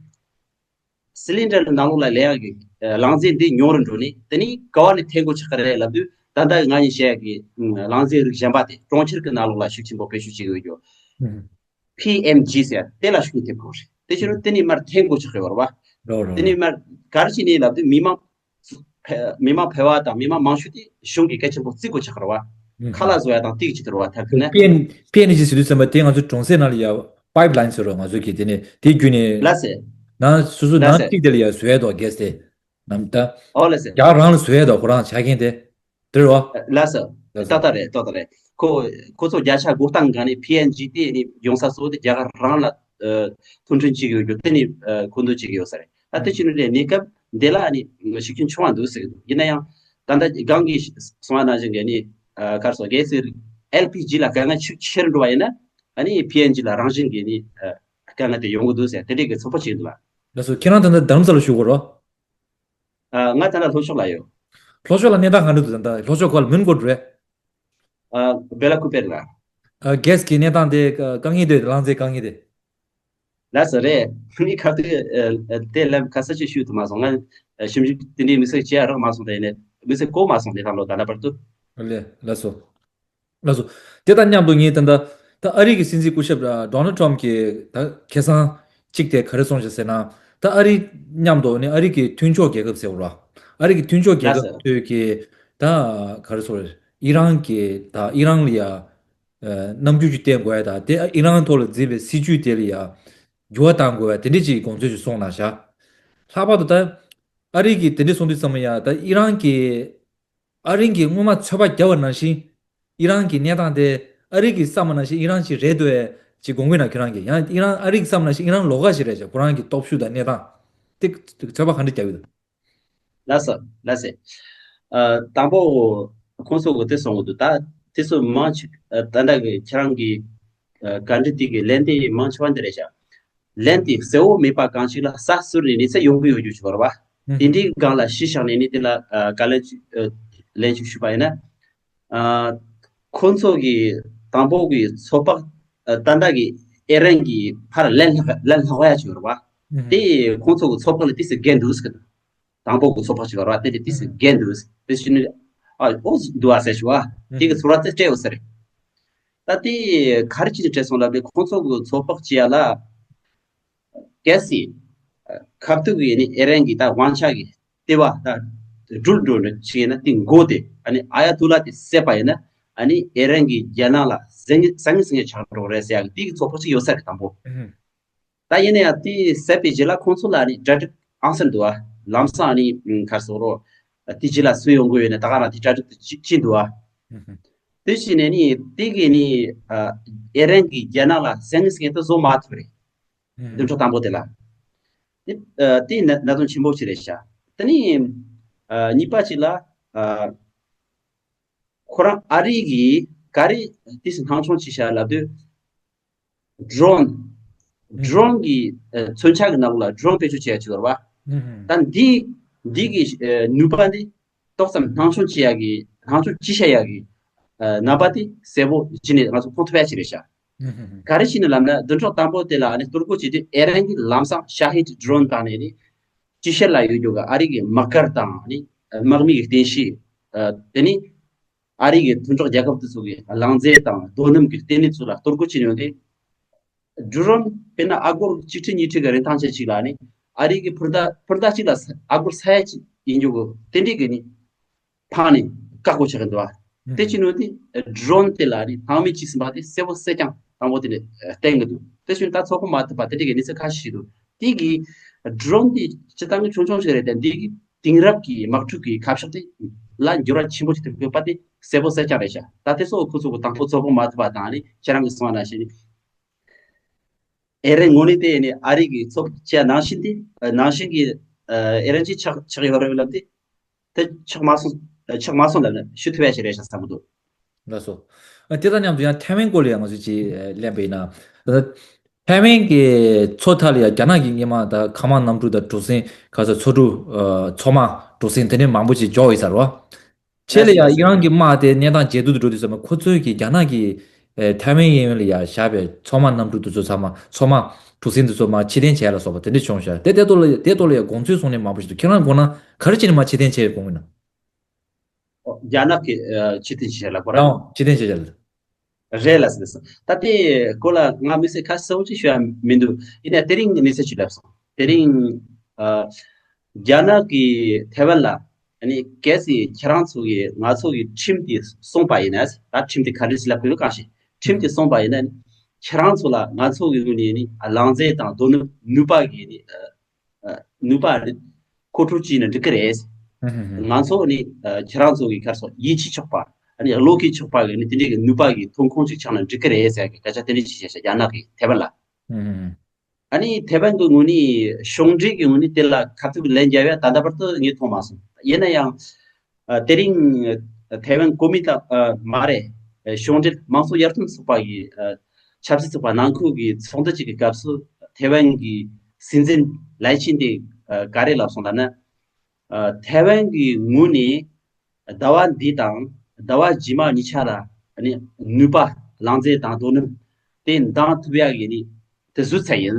སི་ལིན་ཌར་གྱི་ནང་ལོགས་ལ་ལས་ཡ་གི་ཨ་རླངས་རྫས་འདི་ཉུང་རུ་འགྲོ་ནས། དེ་ནི་ག་བ་ནས་ཐོན་དགོས་ཆགས་ཀྱི་རེད་ལབ་དུས། ད་ལྟ་ང་གཉིས་བཤད་ཡ་གི་ཨ་རླངས་རྫས་རིགས་གཞན་པ་དེ་གྲོང་ཁྱེར་གྱི་ནང་ལོགས་ལ་ཤུགས་ཆེན་པོ་བེད་སྤྱོད་བྱེད་ཀྱི་ཡོད་རྒྱུ། པི་ཨེམ་ཇི་ཟེར་དེ་ལ་ཤུགས་རྐྱེན་ཐེབས་དགོས་རེད། དེ་བྱས་ན་དེ་ནི་མར་ཐོན་དགོས་ཆགས་ཀྱི་ཡོད་རེད་བ། རོ་རོ། དེ་ནི་མར་ག་རེ་བྱས་ནས་ལབ་དུས། མི་མང་ཕལ་མི་མང་ཕལ་བ་དང་མི་མང་མང་ཤོས་དེ་གཞུང་གིས་གལ་ཆེན་པོ་བརྩི་དགོས་ཆགས་ཀྱི་རེད་བ། ཁ་ལག་བཟོ་ཡ་དང་དེ་གི་ཆེད་དུ་རེད་བ། ཐབས་ཁུ་ནི། པི་ཨེན་པི་ཨེན་ཇི་ཟེར་དུས་ཙམ་པ་དེ་ང་ཚོ་གྲོང་གསེབ་ནང་ལ་ཡ་པའིབ་ལ་ཡིན་ཟེར་རོ། ང་ཚོ་གི་དེ་ནས་དེ་བརྒྱུད་ནས་ལ་སེ། ནང་སོ་སོ་ལ་ནང་སེ། གཅིག་དེ་ལ་ཡ་བཟོ་ཡ་དོ་གེ་སི་དེ། ནམ་ད། ཨོ་ལ་སེ། རྒྱ་གར་རང་ལ་བཟོ་ཡ་དོ་ཁོ་རང་ཆ་རྐྱེན་དེ། དེ་རེད་བ། ལགས་སོ། ལགས་སོ། ཏག་ཏག་རེད། ཏག་ཏག་རེད། ཁོ་ཁོ་ཚོ་བརྒྱ་ཆ་དགུ་སྟོང་གང་ནས་པི་ཨེན་ཇི་དེ་ནི་ཡོང་ས་གཙོ་བོ་དེ་རྒྱ་གར་རང་ལ་ཨ་མཐུན་འཕྲིན་བྱེད་ཀྱི་ཡོད་རྒྱུ་དེ་ནི་ཨ་མཁོ་འདོན་བྱེད་ཀྱི་ཡོད་ས་རེད། ད་དེ་བྱས་ནས་གནས་སྐབས་འདི་ལ་ནི་ཤུགས་རྐྱེན་ཆུང་བ་འདུག་ཟེར་གྱི་འདུག་ཡིན་ན་ཡང་ད་ལྟ་གང་གིས་གསུངས་པ་ནང་བཞིན་གྱི་ནི་ཨ་ག་རེ་ཟེར། གལ་སྲིད་ཨེལ་པི་ཇི་ལ་དཀའ་ངལ་ཤུགས་ཆེ་རུ་འགྲོ་བ་ཡིན་ན། ཨ་ནི་པི་ཨེན་ཇི་ལ་རང་བཞིན་གྱི་ནི་ཨ་དཀའ་ངལ་དེ་ཡོང་གི་འདུག་ཟེར། དེ་འདྲའི་གི་ཚོད་དཔག་བྱེད་ཀྱི་འདུག་ལ། ལགས་སོ། ཁྱེད་རང་ད་ལྟ་རྡ་རམ་ས་ལ་བཞུགས་ཡོད་རོ། ཨ། ང་ད་ལྟ་ལྷོ་ཕྱོགས་ལ་ཡོད། ལྷོ་ཕྱོགས་ལ་གནས་སྟངས་ག་འདྲ་འདུག་ད་ལྟ་ལྷོ་ཕྱོགས་ཁོ་ལ་མུན་གོ་འགྲོ་རེད། ཨ། བེ་ལ་ཀུ་པེ་ལ། ཨ། གེ་སི་གི་གནས་སྟངས་དེ་དཀའ་ངལ་འདུག་རླངས་རྫས་དཀའ་ངལ་དེ། ལགས་སོ་རེད། ངས་ཁ་ཐུག་ཨ། དེ་ལབ་ཁ་གསལ་ཅིག་ཞུ་ཐུབ་མ་སོང་། ང་ཞིབ་འཇུག་དེ་འདྲའི་དམིགས་བསལ་བྱེད་ཡ་རག་མ་སོང་། དེ་ནས་དམིགས་བསལ་གོ་མ་སོང་། དེ་དང་ལོ་ད་ལྟ་བར་དུ། ལགས་ལགས་སོ། ལགས་སོ། དེ་དང་མཉམ་དུ་ངས་ད་ལྟ་ད་ཨ་རི་གི་སྲིད་འཛིན་སྐུ་ཞབས་ཌོ་ནལ་ཊམ་གྱིས་ད་ཁ་སང་གཅིག་དེ་ག་རེ་གསུངས་ཤག་ཟེར་ན། ད་ཨ་རི་མཉམ་དུ་ནི་ཨ་རི་གི་མཐུན་ཕྱོགས་རྒྱལ་ཁབ་ཟེར་བ་ར། ཨ་རི་གི་མཐུན་ཕྱོགས་རྒྱལ་ལགས་སོ། ཁབ་ཚོས་ཀྱི་ད་ག་རེ་ཟེར། ཨི་རན་གྱི་ད་ཨི་རན་ལ་ཡ་ཨ་རྣམ་འགྱུར་ཅིག་བསྟན་དགོས་ཡ་ད། དེ་ཨི་རན་ཐོག་ལ་འཛིན་པའི་སྲིད་ཇུས་དེ་ལ་ཡ་འགྱུར་བ་གཏང་དགོས་ཡ་དེ་འདྲ་ཅིག་དགོངས་ཚུལ་ཅིག་སོང་ན་ཤག་ལྷག་པར་དུ་ད་ཨ་རི་གིས་དེ་འདྲ་གསུང་དུས་ཙམ་ཡ་ད་ཨི་རན་གྱི་ཨ་རི་གིས་སྔོན་མ་ཚོད་དཔག་བརྒྱབ་པ་ནང་བཞིན་ཨི་རན་གྱི་གནས་སྟངས་དེ་ཨ་རི་གིས་བསམ་པ་ནང་བཞིན་ཨི་རན་ཞིག་རེད་འདུག་ཨེ་ཅིག་དགོངས་ཀྱི་ན། ཁྱེད་རང་གིས་ཡང་ཨི་རན་ཨ་རི་གིས་བསམ་པ་ནང་བཞིན་ཨི་རན་ལོགས་ཀ་ཞིག་རེད་ཅེས་ཁོ་རང་གི་སྟོབས་ཤུགས་དང་གནས་སྟངས་དེ་ཚོད་དཔག་ག་འདྲ་བརྒྱབ་ཡོད། ལགས་སོ། ལགས་སོ། ཨ། དང་པོ་ཁོང་ཚོ་གིས་དེ་གསུང་གི་འདུག་ད་དེ་ཚོ་མང་ཆེ་ཨ་ད་ལྟ་གི་ཁྱེད་རང་གི་ཨ་བཀའ་འདྲི་དེ་གི་ལན་དེ་མང་ཆེ་བ་འདི་རེད་ཤག་ལན་དེ་གསལ་བོ་མེད་པ་གང་ཞིག་ལ་ས་ཟུར་ནས་གནས་ཚད་ཡོང་གི་ཡོད་རྒྱུ་ཞིག་རེད་བ། ཨུ་དེ་ཧུམ། འདྲའི་སྒང་ལ་གཞི་བཞག་ནས་ནི་དེ་ལ་ཨ་བཀའ་ལན་ཅིག་ཨ་ལན་ཅིག་ཞུས་པ་ཡིན་ན། ཨ་ཁོང་ཚོ་གི་དང་པོ་གི་ཚོད་དཔག་ཨ་ད་ལྟ་གི་ཨི་རན་གྱི་ཕར་ལན་ལྷག་ལན་ལྷག་ཡ་ཅིག་ཡོད་རེད་བ། ཨུ་ཧུམ། དེ་ཁོང་ཚོ་གི་ཚོད་དཔག་ལ་ཏོག་ཙམ་འགལ་འདུག་ཟེར་གི་འདུག་དང་པོ་གི་ཚོད་དཔག་ཅིག་ཡོད་རེད་བ། དེ་ལ་ཏོག་ཙམ་ཨུ་ཧུམ། འགལ་འདུག་ཟེར། དེ་བཞིན་ཨ་ཨོ་འདུག་ཨ་ཟེར་ཞུ་བ། ཨུ་དེ་གི་ཧུམ། ཚོད་དཔག་དེ་སྤྲད་ཡོད་ས་རེད། ད་དེ་ག་རེ་བྱས་ནས་སྤྲད་སོང་ལབ་ན། ཁོང་ཚོ་གི་ཚོད་དཔག་བྱེད་ཡ་ལ། གལ་སྲིད་ཁ་ཐུག་གི་ནི་ཨི་རན་གྱི་ད་དབང་ཆ་གི་ལྟེ་བ་ད་འགྲུལ་འགྲོ་འདྲ་བྱས་ན། དེ་མགོ་དེ་ཨ་ནི་ཨ་ཡ་ཏུ་ལ་དེ་བསད་པ་ཡིན་ན། ཨ་ནི་ཨི་རན་གྱི་རྒྱལ་ནང་ལ་ཟང་ངེ་ཟང་ངེ་ཆགས་འགྲོ་རེད་ཟེར་ཡ་གི་དེ་གི་ཚོད་དཔག་ཅིག་ཡོད་ས་རེད། དང་པོ། ཨུ་ཧུམ། ད་ཡིན་ན་ཡང་དེ་བསད་པའི་རྗེས་ལ་ཁོང་ཚོ་ལ་ནི་གྲ་སྒྲིག་ཨང་གསར་འདུག་ཨ། ལམ་སང་ནི་ཨུམ་ག་རེ་ཟེར་རོ། དེ་རྗེས་ལ་སུ་ཡོང་དགོས་ཡོད་ན་ད་ག་རང་དེ་གྲ་སྒྲིག་དེ་བྱེད་བྱེད་འདུག་ཨ། ཨུ་ཧུམ། དེ་བྱས་ནས་ནི་དེ་གི་ནི་ཨ་ཨི་རན་གྱི་རྒྱལ་ནང་ལ་ཟང་ངེ་ཟིང་ངེ་དེ་བཟོ་མ་ཐུབ་རེད། ཨུ་ཧུམ། བདུན་ཕྲག་དང་པོ་དེ་ལ། དེ་ཨ་དེ་ན་གནད་དོན་ཆེན་པོ་ཞིག་རེད་ཤག་དེ་ནི་ཨ་གཉིས་པ་ཅིག་ལ་ཨ་ཁོ་རང་ཨ་རི་གིས་ག་རེ་དེ་སུ་སྣང་ཆུང་བྱས་ཤག་ལབ་དུས། ཌོ་རོན། ཨུ་ཧུམ། ཌོ་རོན་གྱི་ཨ་མཚོན་ཆ་གི་ནང་ལ་ཌོ་རོན་བེད་སྤྱོད་བྱེད་ཡ་ཅིག་ཡོད་རེད་བ། ཨུ་ཧུམ། ད་འདི་འདི་གི་ཨ་ནུས་པ་འདི་ཏོག་ཙམ་སྣང་ཆུང་བྱེད་ཡ་གི་སྣང་ཆུང་བྱེད་ཤ་ཡ་གི་ཨ་རྣམ་པ་དེ་གསལ་པོ་བྱས་ནས་ང་ཚོ་མཐོང་ཐུབ་ཡ་ཅིག་རེད་ཤག་ཨུ་ཧུམ། ག་རེ་བྱས་ནས་ལབ་ན། བདུན་ཕྲག་དང་པོ་དེ་ལ་ཨ་ནི་གཏོར་རྒོལ་བྱེད་དུས་ཨི་རན་གྱིས་ལམ་སང་ཤ་ཧིད་ཌོ་རོན་བཏང་ནས་ནི་ཅི་ཤེད་ལ་ཡོད་རྒྱུ་ག་ཨ་རི་གི་དམག་སྒར་དང་ནི་དམག་མི་གི་རྟེན་གཞི་ཨ་དེ་ནི་ཨ་རི་གི་མཐུན་གྲོགས་རྒྱལ་ཁབ་དེ་ཚོ་གི་གླང་རྫས་དང་རྡོ་སྣུམ་གྱི་རྟེན་གནས་ཚོ་ལ་གཏོར་རྒོལ་བྱས་ནས་ཡོང་དུས། ཌོ་རོན་དཔེར་ན་ཨ་སྒོར་གཅིག་ཁྲི་གཉིས་ཁྲི་གི་རིན་ཐང་ཅན་ཅིག་ལ་ནི་ཨ་རི་གི་ཕུར་མདའ་ཕུར་མདའ་གཅིག་ལ་ས་ཨ་སྒོར་ས་ཡ་གཅིག་ཡིན་རྒྱུ་གི་དེ་འདྲའི་གི་ནི་ཕངས་ནས་བཀག་འགོག་བྱེད་གི་འདུག་བ། དེ་ཨུ་བྱས་ནས་དེ་ཌོ་རོན་དེ་ལ་ནི་སྣང་མེད་བྱས་ཟིན་པ་དེ་གསལ་པོ་གསལ་རྐྱང་དང་པོ་དེ་ནས་བསྟན་གི་འདུག་དེ་བཞིན་ད་ཚོད་དཔག་མ་ཐུབ་པ་དེ་འདྲའི་གི་གནས་ཚུལ་ཁ་ཤས་ཤིག་འདུག་དེ་གི་ཌོ་རོན་དེ་སྤྱིར་བཏང་གི་ཆུང་ཆུང་ཞིག་རེད་དེ། འདི་གི་དེང་རབས་ཀྱི་དམག་འཁྲུག་གི་ཁ་ཕྱོགས་དེ་ལ་འགྱུར་བ་ཆེན་པོ་ཞིག་ཐེབས་དགོས་པ་དེ་གསལ་པོ་གསལ་རྐྱང་རེད་ཤག་ད་དེ་ཚོ་ཁོ་ཚོ་གི་དང་པོ་ཚོད་དཔག་མ་ཐུབ་པ་དང་ནི་ཁྱེད་རང་གིས་གསུངས་པ་ནང་བཞིན་ཨེ་རན་ངོས་ནས་དེ་ནི་ཨ་རི་གི་ཚོད་དཔག་བྱས་ནང་བཞིན་དེ་ནང་བཞིན་གྱི་ཨེ་རན་གྱིས་ཆགས་ཆགས་ཡོད་རེད་ལབ་དེ། དེ་ཆགས་མ་སོང་། ཆགས་མ་སོང་ལབ་ན་ཞུ་ཐུབ་ཡ་ཞིག་རེད་ཤག་བསམ་གྱི་འདུག་ལགས་སོ། ཨ་དེ་དང་མཉམ་དུ་ཡང་ཐའེ་ཝན་སྐོར་ལ་ཡང་ང་ཚོས་ཅིག་གླེང་པ་ཡིན་ན། ཐའེ་ཝན་གྱི་མཚོ་མཐའ་ལ་ཡང་རྒྱ་ནག་གིས་སྔོན་མ་ད་མཁའ་དམག་གནམ་གྲུ་དང་གྲུ་གཟིངས་ག་ས་མཚོ་གྲུ་ཨ་མཚོ་དམག་གྲུ་གཟིངས་དེ་འདྲའི་མང་པོ་ཅིག་འཇོག་ཡོད་ས་རེད་བ། ཆེད་ལ་ཡང་ཨི་རན་གྱི་དམག་དེ་གནས་སྟངས་ཇེ་སྡུག་ཏུ་འགྲོ་དུས་ཙམ་པ་ཁོ་ཚོས་ཀྱིས་རྒྱ་ནག་གིས་ཨེ་ཐའེ་ཝན་གཡས་གཡོན་ལ་ཡང་བཞག་པའི་མཚོ་དམག་གནམ་གྲུ་དེ་ཚོ་ཚང་མ་མཚོ་དམག་གྲུ་གཟིངས་དེ་ཚོ་མར་ཕྱིར་འཐེན་བྱས་ལ་སོགས་པ་དེ་འདྲ་བྱུང་ཤག་དེ་དེ་ཐོག་ལ་དེ་ཐོག་ལ་ཡང་དགོངས་ཚུལ་གསུངས་ནས་མང་པོ་ཞིག་འདུག་ཁྱེད་རང་དགོངས་ན་ག་རེ་བྱས་ནས་མར་ཕྱིར་འཐེན་བྱས་ཡོད་དགོངས་ཀྱི་ན། ཨོ། རྒྱ་ནག་གི་ཨ་ཕྱིར་འཐེན་བྱས་ལ་ཁོ་རང་། ཨོ་ཕྱིར་འཐེན་བྱས་ལ། རེད་ལ་ཟེར་སོང་། ད་དེ་སྐོར་ལ་ང་དམིགས་བསལ་ཁ་གསལ་པོ་ཅིག་ཞུ་ཡ་མི་འདུག་ཡིན་ནའི་དེ་རིང་གི་གནས་ཚུལ་ཅིག་ལབ་སོང་། དེ་རིང་ཨ་རྒྱ་ནག་གིས་ཐའེ་ཝན་ལ་ཨ་ནི་གལ་སྲིད་ཁྱེད་རང་ཚོ་གིས་ང་ཚོ་གི་ཁྲིམས་དེ་སྲུང་པ་ཡིན་ན། ད་ཁྲིམས་དེ་ག་འདྲ་ཞིག་ལབ་དགོས་ལ་གང་ཤེས། ཁྲིམས་དེ་སྲུང་པ་ཡིན་ན་ནི་ཁྱེད་རང་ཚོ་ལ་ང་ཚོ་གི་ངོས་ནས་ནི་ཨ་རླངས་རྫས་དང་རྡོ་སྣུམ་ནུས་པ་གི་ནི་ཨ། ནུས་པ་རེད། མཁོ་སྤྲོད་བྱས་ན་འགྲིག་གི་རེད། ཧུམ་ཧུམ་ཧུམ། ང་ཚོ་ནི་ཨ་ཁྱེད་རང་ཚོ་གི་ག་རེ་ཟེར་ཡིད་ཆེས་ཆོག་པ། ཨ་ནི་བློ་འགེལ་ཆོག་པ་གི་ནི་དེ་འདྲའི་གི་ནུས་པ་གི་ཐོན་ཁུངས་ཅིག་ཆགས་ན་འགྲིག་གི་རེད་ཟེར་གི་སྐད་ཆ་དེ་འདྲ་ཅིག་བཤད་ཤག་རྒྱ་ནག་གིས་ཐའེ་ཝན་ལ། ཧུམ་ཧུམ་ཧུམ། ཨ་ནི་ཐའེ་ཝན་གི་ངོས་ནས་གཞུང་འབྲེལ་གི་ངོས་ནས་དེ་ལ་ཁ་ཐུག་གི་ལན་རྒྱབ་ཡ་ད་ལྟ་བར་དུ་ངས་མཐོང་མ་སོང་། ཡིན་ན་ཡང་། ཨ་དེ་རིང་ཨ་ཐའེ་ཝན་གོ་མིན་ཏང་ཨ་མ་རེད། ཨ་གཞུང་འབྲེལ་དམངས་གཙོ་ཡར་ཐོན་ཚོགས་པ་གི་ཨ་ཆབ་སྲིད་ཚོགས་པ་ནང་ཁུལ་གྱི་ཚོགས་འདུ་གཅིག་གི་སྐབས་སུ་ཐའེ་ཝན་གྱི་སྲིད་འཛིན་ལའེ་ཆིན་དེ་ཨ་ག་རེ་ལབ་སོང་ལབ་ན། ཨ་ཐའེ་ཝན་གྱི་ངོས་ནས་ཟླ་བ་འདི་དང་ཟླ་བ་རྗེས་མ་གཉིས་ཆ་ལ་ཨ་ནི་ནུས་པ་རླངས་རྫས་དང་རྡོ་སྣུམ་དེ་འདང་ཐུབ་ཡག་གི་ནི་དེ་བཟོས་ཚར་ཡིན།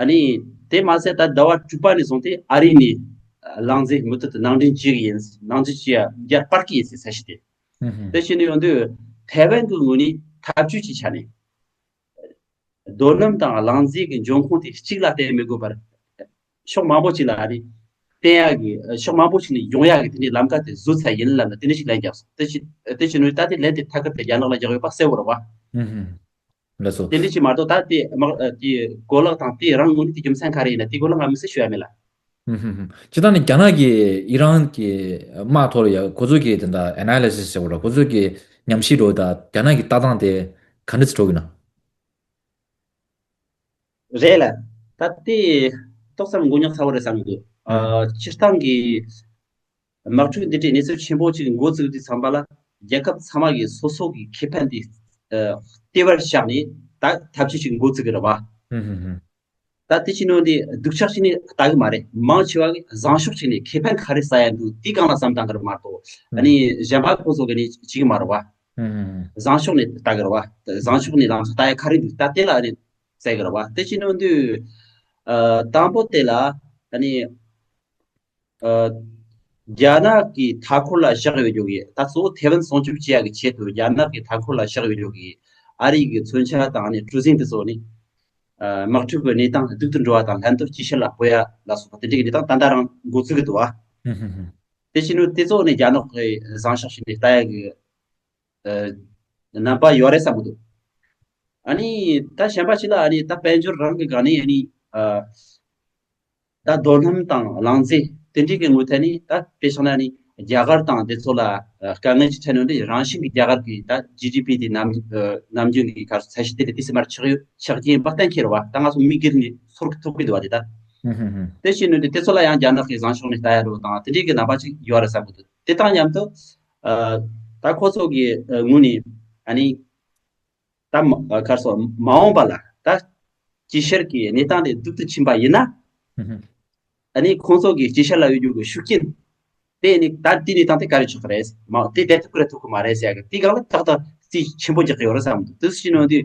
ཨ་ནི་དེ་མ་ཟད་ད་ཟླ་བ་དྲུག་པ་ནས་བཟུང་སྟེ་ཨ་རི་ནས་རླངས་རྫས་མུ་མཐུད་དུ་ནང་འདྲེན་བྱེད་ཀྱི་ཡིན། ནང་འདྲེན་བྱེད་ཡ་རྒྱ་སྤར་གྱི་ཡིན་ཟེར་ས་ཞིག་སྟེ། ཧུམ་ཧུམ། དེ་བྱས་ནས་ཡོང་དུས་ཐའེ་ཝན་གྱི་ངོས་ནས་འཐབ་ཇུས་ཀྱི་ཆ་ནས་རྡོ་སྣུམ་དང་རླངས་རྫས་ཀྱི་འབྱུང་ཁུངས་དེ་གཅིག་ལ་བརྟེན་མི་དགོས་པར་ ཕྱོགས་མང་པོ་ཅིག་ལ་ཨ་ནི་བསྟན་ཡག་གི་ཕྱོགས་མང་པོ་ཅིག་ནས་ཡོང་ཡག་གི་དེ་འདྲའི་ལམ་ཀ་དེ་བཟོས་ཚར་ཡིན་ལབ་ལ་དེ་འདྲ་ཞིག་ལན་རྒྱབ་སོང་། དེ་ཅི་དེ་ཅི་ནུས་ད་དེ་ལན་དེ་ཐད་ཀར་དེ་རྒྱ་ནག་ལ་རྒྱག་ཡོད་པ་གསལ་བོ་རེད་བ། ཧུམ་ཧུམ། ལགས་སོ། དེ་འདྲ་ཅིག་མ་གཏོགས་ད་དེ་དམག་དེ་གོ་ལག་དང་དེ་རང་ངོས་ནས་དེ་རྒྱུ་མཚན་ག་རེ་ཡིན་ན་དེ་གོ་ལག་ང་མི་སྲིད་ཞུ་ཡ་མེད་ལ། ཧུམ་ཧུམ་ཧུམ། སྤྱིར་བཏང་ནི་རྒྱ་ནག་གིས་ཨི་རན་གྱི་དམག་ཐོག་ལ་ཡ་ཁོ་ཚོ་གིས་དེ་འདྲ་ཨེ་ན་ལི་སིས་ཟེར་བ་ར་ཁོ་ཚོ་གི་ཉམས་ཞིབ་འགྲོ་ད་རྒྱ་ནག་གི་ལྟ་སྟངས་དེ་ག་འདྲ་ཞིག་འགྲོ་གི་ན། རེད་ལ། ད་དེ་ཏོག་ཙམ་མགོ་རྙོག་ཚ་བོ་རེད་བསམ་གི་འདུག་ཨ། སྤྱིར་བཏང་གི་དམག་འཁྲུག་འདི་འདྲའི་གནས་ཚུལ་ཆེན་པོ་ཅིག་འགོ་བཙུགས་དུས་ཙམ་པ་ལ་རྒྱལ་ཁབ་ཚང་མ་གིས་སོ་སོ་གི་ཁེ་ཕན་དེ་ཨ། ལྟེ་བར་བཞག་ནས་ད་ཐབས་ཇུས་ཅིག་འགོ་བཙུགས་གི་རེད་བ། ཧུམ་ཧུམ་ཧུམ། ད་དེ་ཕྱི་ནང་དེ་སྡུག་ཆག་ཅིག་ནས་ལྟ་གི་མ་རེད། མང་ཆེ་བ་གིས་བཟང་ཕྱོགས་ཅིག་ནས་ཁེ་ཕན་ག་རེ་ཟ་ཡ་འདུག་དེའི་སྒང་ལ་བསམ་བཏང་གི་རེད་མ་གཏོགས་ཨ་ནི་གཞན་པ་ཁོ་ཚོ་གི་ནི་བྱེད་ཀྱི་མ་རེད་བ། ཧུམ་ཧུམ་ཧུམ། བཟང་ཕྱོགས་ནས་ལྟ་གི་རེད་བ། བཟང་ཕྱོགས་ནས་ལམ་སང་ལྟ་ཡ་ག་རེ་འདུག་ད་དེ་ལ་ཨ་ནི་བཙལ་གི་རེད་བ། དེ་ཕྱི་ནང་དུ་ཨ། དང་པོ་དེ་ལ་ཨ་ནི། ཨ། རྒྱ་ནག་གི་མཐའ་འཁོར་ལ་བཞག་ཡོད་རྒྱུ་གི་ད་གཙོ་བོ་ཐེ་ཝན་སྲུང་སྐྱོབ་བྱེད་ཡག་གི་ཆེད་དུ་རྒྱ་ནག་གི་མཐའ་འཁོར་ལ་བཞག་ཡོད་རྒྱུ་གི་ཨ་རི་གི་མཚོན་ཆ་དང་ནི་གྲུ་གཟིངས་དེ་ཚོ་ནི་ཨ། དམག་འཁྲུག་གི་གནས་སྟངས་སྡུག་ཏུ་འགྲོ་བ་དང་ལྷན་དུ་ཅི་ཕྱིར་ལ་སྤོ་ཡ་ལ་སོགས་པ་དེ་འདྲའི་གི་གནས་སྟངས་ད་ལྟ་རང་འགོ་བཙུགས་གི་འདུག་བ། ཧུམ་ཧུམ་ཧུམ། དེ་ཕྱི་ནུ་དེ་ཚོ་ནི་རྒྱ་ནག་གི་བཟང་ཕྱོགས་ཤིག་ནས་ལྟ་ཡ་གི་ཨ། རྣམ་པ་ཡོད་རེད་བསམ་གི་འདུག་ཨ་ནི་ད་གཞན་པ་ཞིག་ལ་ཨ་ནི་ད་དཔལ་འབྱོར་རང་གི་སྒང་ནས་ཨ་ནི་ཨ། ད་རྡོ་སྣུམ་དང་རླངས་རྫས་དེ་འདྲའི་གི་ངོས་ཐད་ནས་ད་དཔེ་བཞག་ན་ནི་རྒྱ་གར་དང་དེ་ཚོ་ལ་དཀའ་ངལ་ཅིག་འཕྲད་ནོ་འདི་རང་བཞིན་གྱི་རྒྱ་གར་གྱི་ད་ཇི་ཌི་པི་དེ་ནམ་ནམ་རྒྱུན་གྱི་གར་སོ་ཚད་གཞི་དེ་ལས་དེ་སེ་མར་ཆག་ཡོད་ཆག་རྐྱེན་པ་གཏན་འཁེལ་བ་ད་ང་ཚོ་མིག་སྒེར་ནས་ཚོར་ཐུབ་ཀྱི་འདུག་བ་དེ་ད། དེ་བཞིན་ནོ་འདི་དེ་ཚོ་ལ་ཡང་རྒྱ་ནག་གི་བཟང་ཕྱོགས་ནས་ལྟ་ཡ་རོ་དང་དེ་འདྲའི་གི་རྣམ་པ་ཅིག་ཡོད་རེད་བསམ་གི་འདུག་དེ་དང་མཉམ་དུ་ད་ཁོ་ཚོ་གི་ངོས་ནས་ཨ་ནི། ད་མ་ཨ་གར་སོང་མ་འོངས་པ་ལ་ད་ཅི་ཕྱིར་གྱི་གནས་སྟངས་དེ་སྡུག་ཏུ་ཕྱིན་པ་ཡིན་ན། ཧུམ་ཧུམ། ཨ་ནི་ཁོང་ཚོ་གི་ཅི་ཕྱིར་ལ་ཡོད་རྒྱུ་གི་ཤུགས་རྐྱེན་དེ་ནི་ད་དེ་གནས་སྟངས་དེ་ག་རེ་ཆགས་ཀྱི་རེད་མ་དེ་བསྡད་ཐུབ་ཀྱི་རེད་ཐུབ་ཀྱི་མ་རེད་ཟེར་ཡ་གི་དེ་སྒང་ལ་ཏག་ཏག་རྩིས་ཆེན་པོ་རྒྱག་གི་ཡོད་རེད་བསམ་འདུག་དེ་ཕྱིན་ནོ་དུས་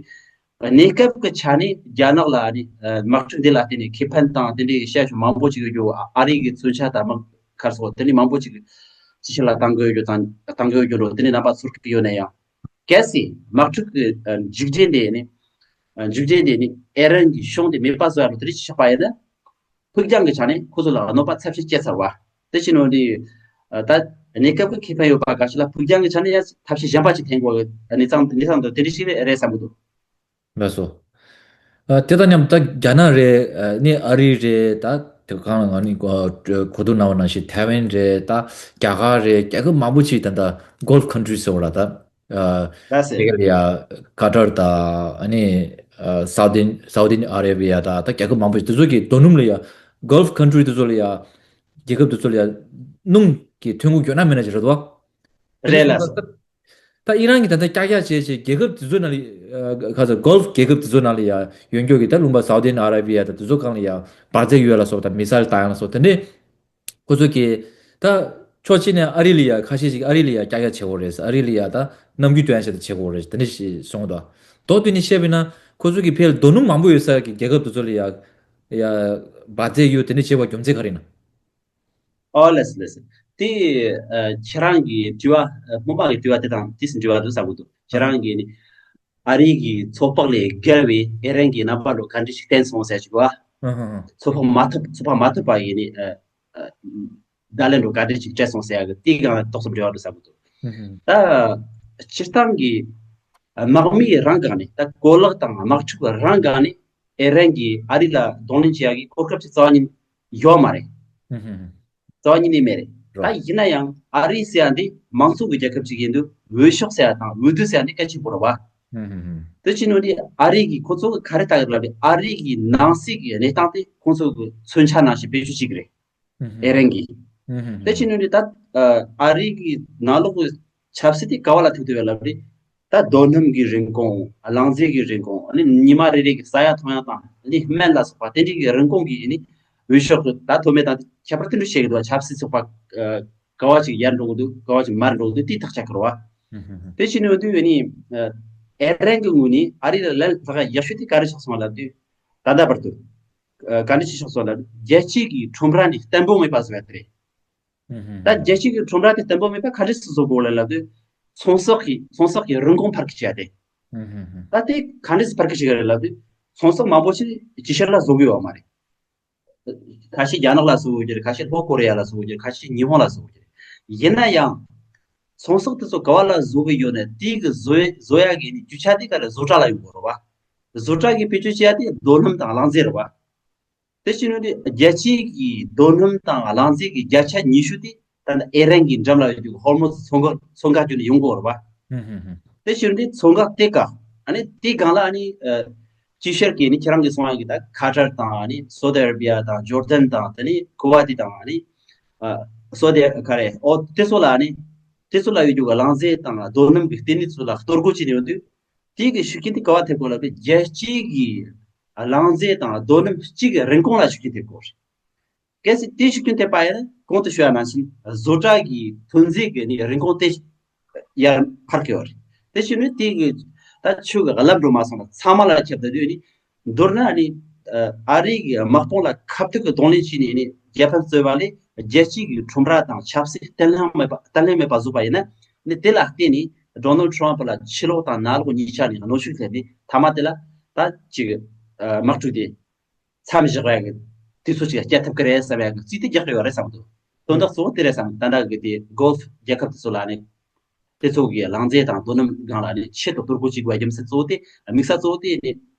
གནས་སྐབས་ཀྱི་ཆ་ནས་རྒྱ་ནག་ལ་ཨ་ནི་དམག་འཁྲུག་འདི་ལ་བརྟེན་ནས་ཁེ་ཕན་དང་དེ་འདྲའི་ཤ་ཞུ་མང་པོ་ཅིག་ཡོད་རྒྱུ་ཨ་རི་གི་མཚོན་ཆ་དང་དམག་གར་སོགས་དེ་འདྲའི་མང་པོ་ཅིག་ཅི་ཕྱིར་ལ་བཏང་གི་ཡོད་རྒྱུ་དང་བཏང་གི་ཡོད་རྒྱུ་རོ་དེ་འདྲའི་རྣམ་པ་ཚོར་གི་ཡོད་ན་ཡང་། གལ་སྲིད་དམག་འཁྲུག་གི་ཨ་མཇུག་འབྲས་དེ་ནི་ཨ་མཇུག་འབྲས་དེ་ནི་ཨེ་རན་གྱི་གཞུང་དེ་མེད་པ་བཟོ་ཡ་ལོ་དེ་རིགས་ཆགས་པ་ཡིན་ན་ཕུགས་རྒྱང་གི་ཆ་ནས་ཁོ་ཚོ་ལ་གནོད་པ་ཚབས་ཆེན་སྐྱེལ་ཚར་བ་དེ་ཕྱིན་ནོ་འདི་ཨ་ད་གནས་སྐབས་ཀྱི་ཁེ་ཕན་ཡོད་པ་འགའ་ཞིག་ལ་ཕུགས་རྒྱང་གི་ཆ་ནས་ཡང་ཐབས་ཤེས་གཞན་པ་ཅིག་འཐེན་དགོས་གནས་སྟངས་གནས་སྟངས་དེ་རིགས་ཤིག་རེད་བསམ་གི་འདུག་ལགས་སོ། ཨ་དེ་དང་མཉམ་ད་རྒྱ་ནག་རེད་ཨ་ནི་ཨ་རི་རེད་ད་དེ་གང་ལ་ང་ནི་གོ་གོ་བསྡུར་གནང་བ་ནང་བཞིན་ཐའེ་ཝན་རེད་ད་རྒྱ་གར་རེད་རྒྱལ་ཁབ་མང་པོ་ཅིག་ད་ད་Gulf countries ཟེར་བ་ལ་ད། ཨ། ལགས་སེ། དེ་ག་ལ་ཡ་ཀ་ཏར་དང་ཨ་ནི་ཨ་སའུ་ཏི་སའུ་ཏི་ཨ་རེ་བི་ཡ་དང་ད་རྒྱལ་ཁབ་མང་པོ་ཞིག་དེ་ཚོ་གི་རྡོ་སྣུམ་ལ་ཡ་Gulf country་དེ་ཚོ་ལ་ཡ་རྒྱལ་ཁབ་དེ་ཚོ་ལ་ཡ་སྣུམ་གི་ཐོན་ཁུངས་ཡོད་ན་མེད་ན་ཅིག་རེད་དོ། རེད་ལགས་སོ། ད་ཨི་རན་གྱི་ད་ལྟ་ཀྱག་ཀྱག་བྱས་བྱས་རྒྱལ་ཁབ་དེ་ཚོའི་ནང་ལ་ཨ་ག་ཚོད་Gulf་རྒྱལ་ཁབ་དེ་ཚོའི་ནང་ལ་ཡ་ཡོད་མཁན་གྱི་ད་ལུང་པ་སའུ་ཏི་ཨ་ར་བི་ཡ་དང་དེ་ཚོ་སྒང་ལ་ཡ་འབར་རྫས་ཡོད་ལ་སོགས་དང་མི་སེལ་ལྟ་ཡང་ལ་སོགས་དེ་འདྲས། ཁོ་ཚོ་གིས་ད་ཕྱོགས་གཅིག་ནས་ཨ་རི་ལ་ཡ་ཁ་ཤས་ཤིག་ཨ་རི་ལ་ཡ་ཀྱག་ཀྱག་བྱེད་དགོས་རེད། ཨ་རི་ལ་ཡ་ད་ནམ་རྒྱུན་སྟོན་ཡ་ཞིག་ད་བྱེད་དགོས་རེད་དེ་འདྲ་ཞིག་གསུངས་འདུག་མདོར་བསྡུས་ནས་བཤད་པ་ཡིན་ན་ཁོ་ཚོ་གིས་ཕལ་རྡོ་སྣུམ་མང་པོ་ཡོད་ས་གི་རྒྱལ་ཁབ་དེ་ཚོ་ལ་ཡ་ཡ་འབར་རྫས་གཡུག་དེ་འདྲ་བྱེད་པ་རྒྱུ་མཚན་ག་རེ་ཡིན་ན། ཨོ་ལགས་སོ་ལགས་སོ། དེ་ཨ་ཁྱེད་རང་གི་དྲི་བ་ཨ་སྔོན་མ་གི་དྲི་བ་དེ་དང་ཏོག་ཙམ་འབྲེལ་བ་འདུག་བསམ་གི་འདུག་ཁྱེད་རང་གིས་ནི་ཨ་རི་གི་ཚོད་དཔག་ལས་བརྒལ་བའི་ཨེ་རན་གྱི་རྣམ་པ་ལོ་ག་འདྲ་ཞིག་བསྟན་སོང་ཟེར་ཞིག་བ། ཚོད་དཔག་མ་ཐུབ་ཚོད་དཔག་མ་ཐུབ་པ་ཡིན་ནི་ཨ་ཨ་བརྡ་ལན་འགྲོ་ག་འདྲ་ཞིག་སྤྲད་སོང་ཟེར་ཡ་གི་དེའི་སྒང་ཏོག་ཙམ་འབྲེལ་བ་འདུག་བསམ་གི་འདུག་ད་སྤྱིར་བཏང་གི་དམག་མི་རང་སྒང་ནས་ད་གོ་ལག་དང་དམག་འཁྲུག་རང་སྒང་ནས་ཨེ་རན་གྱིས་ཨ་རི་ལ་གདོང་ལེན་བྱེད་ཡ་གི་གོ་སྐབས་ཅིག་རྩ་བ་ཉིད་ཡོད་མ་རེད། ཧུམ་ཧུམ་ཧུམ། རྩ་བ་ཉིད་ནས་མེད་རེད། རོ། ད་ཡིན་ན་ཡང་ཨ་རི་ཟེར་ཡ་འདི་མང་གཙོ་གི་རྒྱལ་ཁབ་ཅིག་ཡིན་དུས་འོས་ཤོག་ཟེར་ཡ་དང་འོས་བསྡུ་ཟེར་ཡ་འདི་གལ་ཆེན་པོ་རེད་བ། ཧུམ་ཧུམ་ཧུམ། དེ་ཕྱིན་ནོ་འདི་ཨ་རི་གི་ཁོ་ཚོ་གི་ག་རེ་ལྟ་གི་རེད་ལབ་དུས་ཨ་རི་གི་ནང་སྲིད་ཀྱི་གནས་སྟངས་དེ་ཁོང་ཚོ་གི་མཚོན་ཆ་ནང་བཞིན་བེད་སྤྱོད་བྱེད་ཀྱི་རེད། ཧུམ་ཧུམ། ཨེ་རན་གྱིས། ཧུམ་ཧུམ་ཧུམ། དེ་ཕྱིན་ནོ་འདི་ད་ཨ་རི་གི་ནང་ལོགས་ཀྱི་ཆབ་སྲིད་དེ་ག་བ་ལ་ཐུག་བསྡད་ཡོད་ལབ་དུས། ད་རྡོ་སྣུམ་གྱི་རིན་གོང་། རླངས་རྫས་ཀྱི་རིན་གོང་། ཨ་ནི་ཉི་མ་རེ་རེ་གི་ཟ་ཡ་འཐུང་ཡ་དང་ཨ་ནི་སྨན་ལ་སོགས་པ་དེ་འདྲའི་གི་རིན་གོང་གི་ཨ་ནི་འོས་ཤོག་གི་ད་མཐོ་དམན་དང་ཁྱད་པར་དེ་འདྲ་བྱེད་ཀྱི་འདུག་ཆབ་སྲིད་ཚོགས་པ་ཨ་ག་བ་ཅིག་ཡར་འགྲོ་གི་འདུག་ག་བ་ཅིག་མར་འགྲོ་གི་འདུག་དེ་ཐག་བཅད་ཀྱི་རེད་བ། ཧུམ་ཧུམ་ཧུམ། དེ་ཕྱིན་ནས་འོ་དུས་ཨ་ནི་ཨ་ཨེ་རན་གྱི་ངོས་ནས་ཨ་རི་ལ་ལན་ལྷག་ཡག་ཤོས་དེ་ག་རེ་ཆགས་སོང་ལབ་དུས། ད་ལྟ་བར་དུ་ཨ་ག་འདྲ་ཞིག་ཆགས་སོང་ལབ་དུས་རྒྱལ་སྤྱི་གི་ཁྲོམ་ར་འདི་བརྟན་པོ་མེད་པ་བཟོ་ཡ་དེ་རེད། ཧུམ་ཧུམ་ད་ཧུམ། རྒྱལ་སྤྱི་གི་ཁྲོམ་ར་དེ་བརྟན་པོ་མེད་པ་ག་འདྲ་སེ་བཟོ་དགོས་རེད་ལབ་དུས། ཚོང་ཟོག་གི་ཚོང་ཟོག་གི་རིན་གོང་འཕར་གི་བྱས་ཏེ། ཧུམ་ཧུམ་ཧུམ། ད་དེ་ག་འདྲ་སེ་འཕར་གི་བྱེད་ཀྱི་རེད་ལབ་དུས། ཚོང་ཟོག་མང་པོ་ཞིག་ཅིག་ཕྱིར་ལ་བཟོ་གི་ཡོད་མ་རེད། ཁ་ཤས་རྒྱ་ནག་ལ་བཟོ་དགོས་ཀྱི་རེད། ཁ་ཤས་ལྷོ་ཀོ་རི་ཡ་ལ་བཟོ་དགོས་ཀྱི་རེད། ཁ་ཤས་ཉི་ཧོང་ལ་བཟོ་དགོས་ཀྱི་རེད། ཡིན་ན་ཡང་ཚོང་ཟོག་དེ་ཚོ་ག་བ་ལ་བཟོ་གི་ཡོད་ན་དེ་གི་བཟོ་བཟོ་ཡ་གི་ནི་རྒྱུ་ཆ་དེ་ག་ལ་བཟོ་གྲྭ་ལ་ཡོང་དགོས་རེད་བ། བཟོ་གྲྭ་གི་བེད་སྤྱོད་བྱེད་ཡ་དེ་རྡོ་སྣུམ་དང་གླང་རྫས་རེད་བ། དེ་བྱས་ནས་རྒྱལ་སྤྱིའི་གི་རྡོ་སྣུམ་དང་གླང་རྫས་ཀྱི་བརྒྱ་ཆ་ཉི་ཤུ་དེ་ད་ནི་ཨེ་རན་གྱི་འགྲམ་ལ་ཡོད་རྒྱུ་ཧོར་མུ་ཛི་མཚོ་འགག་མཚོ་འགག་བརྒྱུད་ནས་ཡོང་གི་ཡོད་རེད་བ། ཧུམ་ཧུམ་ཧུམ། དེ་བྱས་ནས་མཚོ་འགག་དེ་ག་ཨ་ནི་དེ་སྒང་ལ་ཨ་ནི་ཨ་ཅིའི་ཕྱིར་གྱི་ནི་ཁྱེད་རང་གིས་གསུངས་ཡ་གི་ད་ཁ་ཏར་དང་ཨ་ནི་སོ་ཏི་ཨ་ར་བི་ཡ་དང་ཇོར་ཌན་དང་དེ་ནི་ཀུ་ཝ་ཏི་དང་ཨ་ནི་ཨ་སོ་ཏི་ག་རེ་ཨོ་དེ་ཚོ་ལ་ཨ་ནི་དེ་ཚོ་ལ་ཡོད་རྒྱུ་གི་གླང་རྫས་དང་རྡོ་སྣུམ་གྱི་ལྟེ་གནས་ཚོ་ལ་གཏོར་རྒོལ་བྱས་ནས་ཡོང་དུས། དེའི་གི་ཤུགས་རྐྱེན་དེ་ག་བ་ཐེབས་གོ་ལབ་དུས་རྒྱལ་སྤྱིའི་གི་གླང་རྫས་དང་རྡོ་སྣུམ་གཅིག་གི་རིན་གོང་ལ་ཤུགས་རྐྱེན་ཐེབས་གོ་རེད། གལ་སྲིད་དེའི་ཤུགས་རྐྱེན་ཐེབས་པ་ཡིན་ན་གོང་དུ་ཞུས་པ་ནང་བཞིན་བཟོ་གྲྭ་གི་ཐོན་རྫས་ཀྱི་ནི་རིན་གོང་དེ་ཡར་འཕར་གི་ཡོད་རེད། དེ་བྱས་ནས་དེ་གི་ད་ཆུ་གི་རླབས་འགྲོ་མ་སོང་ན་ཚང་མ་ལ་ཁྱབ་བསྡད་དུས་ནི་མདོར་ན་ནི་ཨ་རིའི་གི་དམག་དཔུང་ལ་ཁ་གཏད་ཀྱི་གདོང་ལེན་བྱས་ནས་ནི་རྒྱལ་ཕམ་རྩོད་པ་ལས་རྒྱལ་སྤྱིའི་གི་ཁྲོམ་ར་དང་ཆབ་སྲིད་བརྟན་ལྷིང་མེད་པ་བརྟན་ལྷིང་མེད་པ་བཟོས་པ་ཡིན་ན་ནི་དེ་ལ་བརྟེན་ནས་ཌོ་ནལ་ཌི་ཊརམ་ཕི་ལ་ཕྱི་ལོགས་དང་ནང་ལོགས་གཉིས་ཆ་ནས་གནོན་ཤུགས་སླེབས་ནས་མཐའ་མ་དེ་ལ་ད་ཅིག་ཨ་དམག་འཁྲུག་དེ་མཚམས་བཞག་ཡ་གི་དུས་ཚོད་ཅིག་བསྐྱལ་ཐུབ་ཀྱི་རེད་བསམ་ཡ་གི་རྩིས་དེ་རྒྱག་གི་ཡོད་རེད་བསམ་འདུག་དོན་དག་གཙོ་བོ་དེ་རེད་བསམ། ད་ལྟ་གི་དེ་གོལ་ཕ་རྒྱལ་ཁབ་དེ་ཚོ་ལ་ནི་དེ་ཚོ་གི་གླང་རྫས་དང་རྡོ་སྣུམ་སྒང་ལ་ནི་ཆེད་དུ་གཏོར་རྒོལ་བྱེད་དགོས་པའི་རྒྱུ་མཚན་གཙོ་བོ་དེ་དམིགས་ས་གཙོ་བོ་དེ་ནི་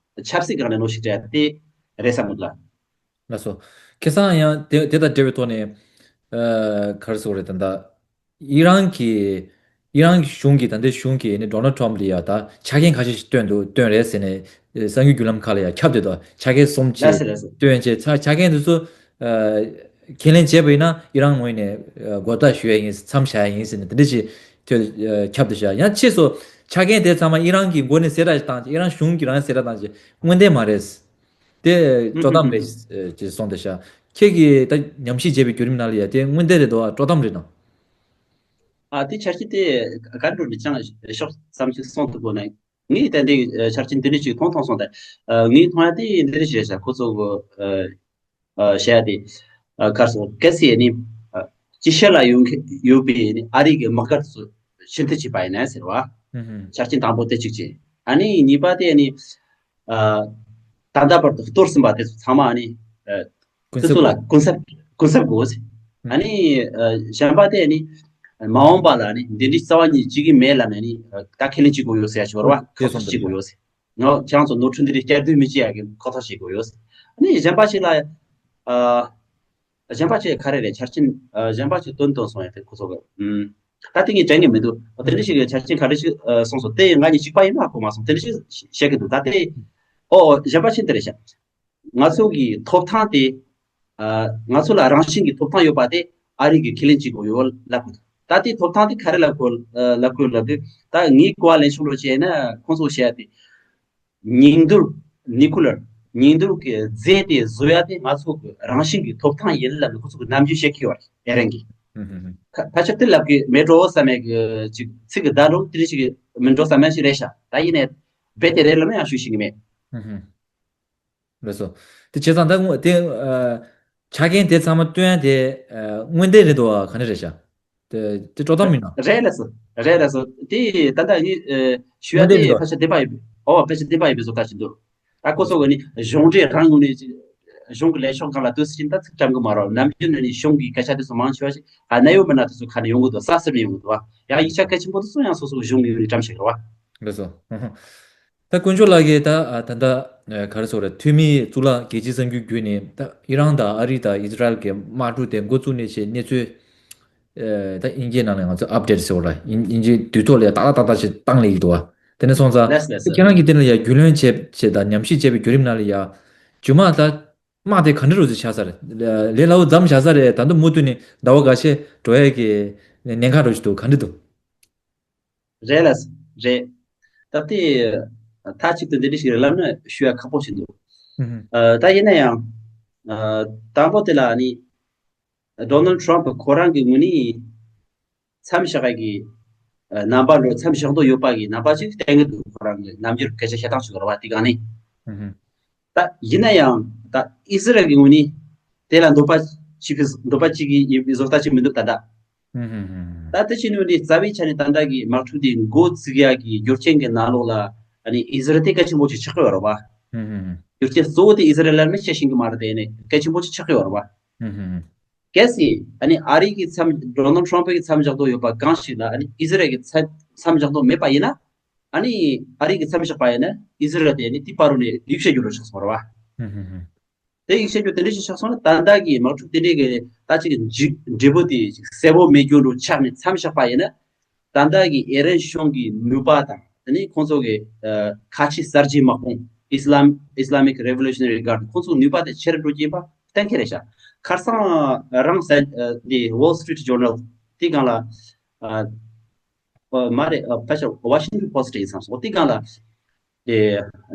ཆབ་སྲིད་སྒང་ནས་གནོན་ཤུགས་སྤྲད་དེ་རེད་བསམ་གི་འདུག་ལ། ལགས་སོ། ཁ་སང་ཡང་དེ་དེ་དང་འབྲེལ་བའི་ཐོག་ནས་ཨ་ག་རེ་ཟེར་དགོས་རེད། ད་ལྟ་ཨི་རན་གྱི་ཨི་རན་གྱི་གཞུང་གིས་ད་ལྟའི་གཞུང་གིས་ནི་ཌོ་ནལ་ཌི་ཊརམ་ཕི་ལ་ཡ་ད་ཆ་རྐྱེན་ཁ་ཤས་ཤིག་བཏོན་འདུག་བཏོན་རེད་ཟེར་ནས་ཨ་གསར་འགྱུར་བརྒྱུད་ལམ་ཁག་ལ་ཡ་ཁྱབ་བསྡད་འདུག་ཆ་རྐྱེན་གསུམ་ཅིག་ལགས་སེ་ལགས་སེ། བཏོན་བྱས་ཆ་ཆ་རྐྱེན་དེ་ཚོ་ཨ་ཁས་ལེན་བྱས་པ་ཡིན་ན་ཨི་རན་ངོས་ནས་ཨ་མགོ་བཏགས་ཞུ་ཡ་ཡིན། མཚམས་བཞག་ཡ་ཡིན་ཟེར་ནས་དེ་འདྲ་ཞིག་ཐོས་ཨ་ཁྱབ་བསྡད་ཤག་ཡང་ཕྱིས་སུ་ཆ་རྐྱེན་དེ་ཚང་མ་ཨི་རན་གྱི་མགོ་ནས་ཟེར་ར་བཏང་ཨི་རན་གཞུང་གིས་རང་ཟེར་ར་བཏང་ཅིག་དངོས་བདེན་མ་རེད། དེ་ཨུ་དཀྲོག་ཧུ་གཏམ་ཧུ་རེད་ཧུ། ཅེས་གསུངས་བསྡད་ཤག་ཁྱེད་ཀྱིས་ད་ཉམས་ཞིབ་བྱས་པའི་བརྒྱུད་རིམ་ནང་ལ་ཡ་དེ་དངོས་བདེན་རེད་འདུག་ཨ་དཀྲོག་གཏམ་རེད་དམ། ཨ་དེ་ཆ་རྐྱེན་དེ་ག་འགྲོ་ནས་ཅང་ཤོག་ཙམ་ཞིག་གསུངས་ཐུབ་དགོས་ན། ངས་ད་ལྟའི་ཆ་རྐྱེན་དེ་འདྲ་ཞིག་མཐོང་མཐོང་སོང་། ད་ངས་མཐོང་ཡ་དེ་འདི་འདྲ་ཞིག་རེད་ཤག་ཁོ་ཚོ་གི་ཨ་བཤད་ཡ་དེ་ཨ་ག་རེ་ཟེར་གལ་སྲིད་ནི་ཨ་ཅི་ཤ་ལ་ཡོང་གི་ཡོད་པའི་ནི་ཨ་རི་གི་དམག་སྒར་ཚོ་ཕྱིར་འཐེན་བྱས་པ་ཡིན་ན་ཟེར་བ། ཧུམ་ཧུམ། ཆ་རྐྱེན་དང་པོ་དེ་གཅིག་བྱས། ཨ་ནི་གཉིས་པ་དེ་ནི་ཨ་ད་ལྟ་བར་དུ་གཏོར་ཟིན་པ་དེ་ཚོ་ཚང་མ་ནི་ཨ་ཀུན་དེ་ཚོ་གསབ་ལ་ཀུན་གསབ་ཀུན་གསབ་དགོས་ཟེར། ཨ་ནི་ཨ་གཞན་པ་དེ་ནི་མ་འོངས་པ་ལ་ནི་འདི་འདྲའི་རྩ་བ་ཉིད་བྱེད་ཀྱི་མེད་ལབ་ནས་ནི་ཨ་ད་ཁས་ལེན་བྱེད་དགོས་ཡོད་ཟེར་ཡ་ཞིག་ཡོད་རེད་བ། དེ་ཁག་ཐེག་སོང་བྱེད་དགོས་ཡོད་ཟེར། ང་ཁྱེད་རང་ཚོ་ནོར་འཁྲུལ་འདི་འདྲའི་བསྐྱར་ཟློས་མི་བྱེད་ཡ་གི་ཁག་ཐེག་བྱེད་དགོས་ཡོད་ཟེར། ཨ་ནི་གཞན་པ་ཞིག་ལ་ཨ་གཞན་པ་ཞིག་ག་རེ་རེད། ཆ་རྐྱེན་ཨ་གཞན་པ་ཞིག་བཏོན་བཏོན་སོང་ཡ་དེ་ཁོ་ཚོ་གི་ཨུམ་ད་དེ་ངས་དྲན་གྱི་མི་འདུག་དེ་འདྲ་ཞིག་གི་ཆ་རྐྱེན་ག་རེ་ཞིག་ཨ་གསུངས་སོང་། དེ་ང་གཉིས་གཅིག་པ་ཡིན་ན་ཧ་གོ་མ་སོང་། དེ་འདྲ་ཞིག་བཤད་ཀྱི་འདུག་ད་དེ་ཨོ་ཨོ་གཞན་པ་ཞིག་དེ་རེད་ཤག་ང་ཚོ་གི་ཐོབ་ཐང་དེ་ཨ་ང་ཚོ་ལ་རང་བཞིན་གྱི་ཐོབ་ཐང་ཡོད་པ་དེ་ཨ་རི་གིས་ཁས་ལེན་བྱེད་དགོས་ཡོད་ལབ་དགོས། ད་དེ་ཐོབ་ཐང་དེ་ག་རེ་ལབ་དགོས་ཨ་ལབ་དགོས་ལབ་དུས་ད་ངའི་གོ་བ་ལེན་ཕྱོགས་ལ་བྱས་ན་ཁོང་ཚོ་བཤད་ཡ་དེ་ཉིང་རྡུལ་ནིའུ་ཀི་ལེར་ཉིང་རྡུལ་གྱི་རྫས་དེ་བཟོ་ཡ་དེ་ང་ཚོ་གི་རང་བཞིན་གྱི་ཐོབ་ཐང་ཡིན་ལབ་ནས་ཁོང་ཚོ་གི་ནམ་རྒྱུན་བཤད་ཀྱི་ཡོད་རེད་ཨེ་རན་གྱིས། ཧུམ་ཧུམ་ཧུམ། ཁ་ཁ་ཆབ་དེ་ལབ་གི་མེད་འགྲོ་བསམ་ཡ་གི་ཅིག་ཚིག་གི་བརྡ་འགྲོ་དེ་རིགས་ཅིག་མི་འགྲོ་བསམ་ཡ་ཞིག་རེད་ཤག་ད་ཡིན་ནའི་རྦད་དེ་རེད་ལབ་ན་ཡང་ཞུ་ཤེས་ཀྱི་མེད། ཧུམ་ཧུམ། རེད་སོ། དེ་བྱས་ཙང་ད་དངོས་དེ་ཨ་ཆ་རྐྱེན་དེ་ཚང་མ་བཏོན་ཡ་དེ་ཨ་དངོས་བདེན་རེད་འདུག་ག་ག་ནས་རེད་ཤག་དེ་དེ་དཀྲོག་གཏམ་མིན་ན། རེད་ལགས་སོ། རེད་ལགས་སོ། དེ་ད་ལྟ་ངས་ཨ་ཞུ་ཡ་དངོས་བདེན་དེ་རེད་འདུག་ཕལ་ཆེར་བདེན་པ་ཡོད། ཨོ་ཕལ་ཆེར་བདེན་པ་ཡོད་པའི་བཟོ་ལྟ་ཞིག་འདུག་ད་ཁོ་ཚོ་གི་ནི་གཞུང་འབྲེལ་རང་ངོས་ནས་གཞུང་གི་ལས་ཤོག་སྒང་ལ་ལྟོས་ཟིན་ད་ཚིག་བཀྲམ་གི་མ་རེད། ནམ་རྒྱུན་ནས་ནི་གཞུང་གི་སྐད་ཆ་དེ་ཚོ་མང་ཆེ་བ་ཞིག་ཨ་གནད་ཡོད་མི་སྣ་དེ་ཚོ་ཁ་ནས་ཡོང་གི་འདུག་ས་ཟེར་ནས་ཡོང་གི་འདུག་བ། ཡང་ཡིག་ཆ་གལ་ཆེན་པོ་དེ་ཚོ་ཡང་སོ་སོ་གི་གཞུང་གི་ངོས་ནས་བཀྲམ་བཞག་གི་རེད་བ། རེད་སོ། ད་དཀོན་མཆོག་ལགས་ཀྱིས་ད་ཨ་ད་ལྟ་ཨ་ག་རེ་ཟེར་དགོས་རེད། འཐུས་མིའི་གཙུག་ལག་རྒྱལ་སྤྱིའི་གསར་འགྱུར་བརྒྱུད་ནས་ད་ཨི་རན་དང་ཨ་རི་དང་ཨི་ཟི་རལ་གྱི་དམག་འཁྲུག་དེ་འགོ་བཙུགས་ནས་བྱས་གནས་ཚུལ་ཨ་ད་དབྱིན་སྐད་ནང་ལ་ང་ཚོ་ཨབ་ཌེཊ་ཟེར་བ་ར། དབྱིན་དབྱིན་ཇིའི་དུས་ཐོག་ལ་ཡ་ཏག་ཏག་ཏག་ཏག་ཞིག་བཏང་སླེབས་ཀྱི་འདུག་བ། དེ་ནས་སོང་ཙང་ལགས་ལགས་ཁྱེད་རང་གིས་དེ་ལ་ཡ་རྒྱུས་ལོན་བྱས་བྱས་དང་ཉམས་ཞིབ་བྱས་པའི་བརྒྱུད་རིམ་ནང་ལ་ཡ་རྗེས་མ་ད་དམག་དེ་ག་འདྲ་རུ་ཞིག་ཆགས་ས་རེད། ལས་སླ་བོ་མཚམས་བཞག་ས་རེད། ད་དུང་མུ་མཐུད་ནས་ཟླ་བ་འགའ་ཤས་འགྲོ་ཡས་ཀྱི་ཉེན་ཁ་རུ་ཞིག་འདུག་ག་འདྲ་འདུག་རེད་ལགས་རེད། ད་ལྟའི་མཐའ་གཅིག་ཏུ་འདི་འདྲ་ཞིག་རེད་ལབ་ན་ཞུ་ཡ་ཁག་པོ་ཞིག་འདུག་ཨ་ད་ཡིན་ན་ཡང་ཨ་དང་པོ་དེ་ལ་ནི་ཌོ་ནལ་ཌི་ཊརམ་ཕི་ཁོ་རང་གི་ངོས་ནས་མཚམས་བཞག་ཡ་གི་ཨ་རྣམ་པ་འགྲོ་མཚམས་བཞག་འདོད་ཡོད་པ་གི་རྣམ་པ་ཅིག་བསྟན་གི་འདུག་ཁོ་རང་གི་རྣམ་འགྱུར་སྐད་ཆ་བཤད་སྟངས་ཤིག་ཡོད་རེད་བ། དེ་སྒང་ནས། ད་ཡིན་ན་ཡང་ད་ཨི་ཟི་རལ་གྱི་ངོས་ནས་དེ་ལ་འདོད་པ་ཅིག་གི་འདོད་པ་ཅིག་གི་ཡིན་པའི་བཟོ་ལྟ་ཅིག་མི་འདུག་ད་ལྟ། ད་དེ་བྱས་ནས་ནི་རྩ་བའི་ཆ་ནས་ད་ལྟ་གི་དམག་འཁྲུག་དེ་འགོ་བཙུགས་ཡ་གི་རྒྱུ་རྐྱེན་གྱི་ནང་ལོགས་ལ་ཨ་ནི་ཨི་ཟི་རལ་དེ་གལ་ཆེན་པོ་ཅིག་ཆགས་ཀྱི་ཡོད་རེད་བ། རྒྱུ་རྐྱེན་གཙོ་བོ་དེ་ཨི་ཟི་རལ་ལ་ནི་བཤད་ཤེས་ཀྱི་མ་རེད། དེ་ནི་གལ་ཆེན་པོ་ཅིག་ཆགས་ཀྱི་ཡོད་རེད་བ། ཧུམ་ཧུམ། གལ་སྲིད་ཨ་ནི་ཨ་རི་གི་མཚམས་ཌོ་ནལ་ཊམ་ཕ་གི་མཚམས་བཞག་འདོད་ཡོད་པ་གང་ཞིག་ལ་ཨ་ནི་ཨི་ཟི་རལ་གི་མཚམས་མཚམས་བཞག་འདོད་མེད་པ་ཡིན་ན། ཨ་ནི་ཨ་རི་གི་མཚམས་བཞག་པ་ཡིན་ན་ཨི་ཟི་རལ་དེ་ནི་དེ་བར་དུ་ནས་ཡིག་བཤད་རྒྱུ་རུ་ཆགས་སོང་ར་བ། ཧུམ་ཧུམ་ཧུམ། དེ་ཡིག་བཤད་རྒྱུ་དེ་འདྲ་ཞིག་ཆགས་སོང་ན་ད་ལྟ་གི་དམག་འཁྲུག་དེ་འདྲའི་གི་ད་ཅིག་འབྲས་བུ་དེ་ཅིག་གསལ་པོ་མེད་རྒྱུ་འདྲ་ཆགས་ནས་མཚམས་བཞག་པ་ཡིན་ན། ད་ལྟ་གི་ཨི་རན་གཞུང་གི་ནུས་པ་དང་དེ་ནས་ཁོང་ཚོ་གི་ཁ་ཆེ་གསར་བརྗེ་དམག་དཔུང་Islam Islamic Revolutionary Guard ཁོང་ཚོ་ནུས་པ་དེ་ཆེ་རུ་འགྲོ་གི་ཡིན་པ་གཏན་འཁེལ་རེད་ཤག་ཁར་སང་རང་སའི་འདི་Wall Street Journal དེ་སྒང་ལ། མ་རེད། ཕལ་ཆེར་Washington Post ཡིན་བསམ་སོང་། དེ་སྒང་ལ་དེ་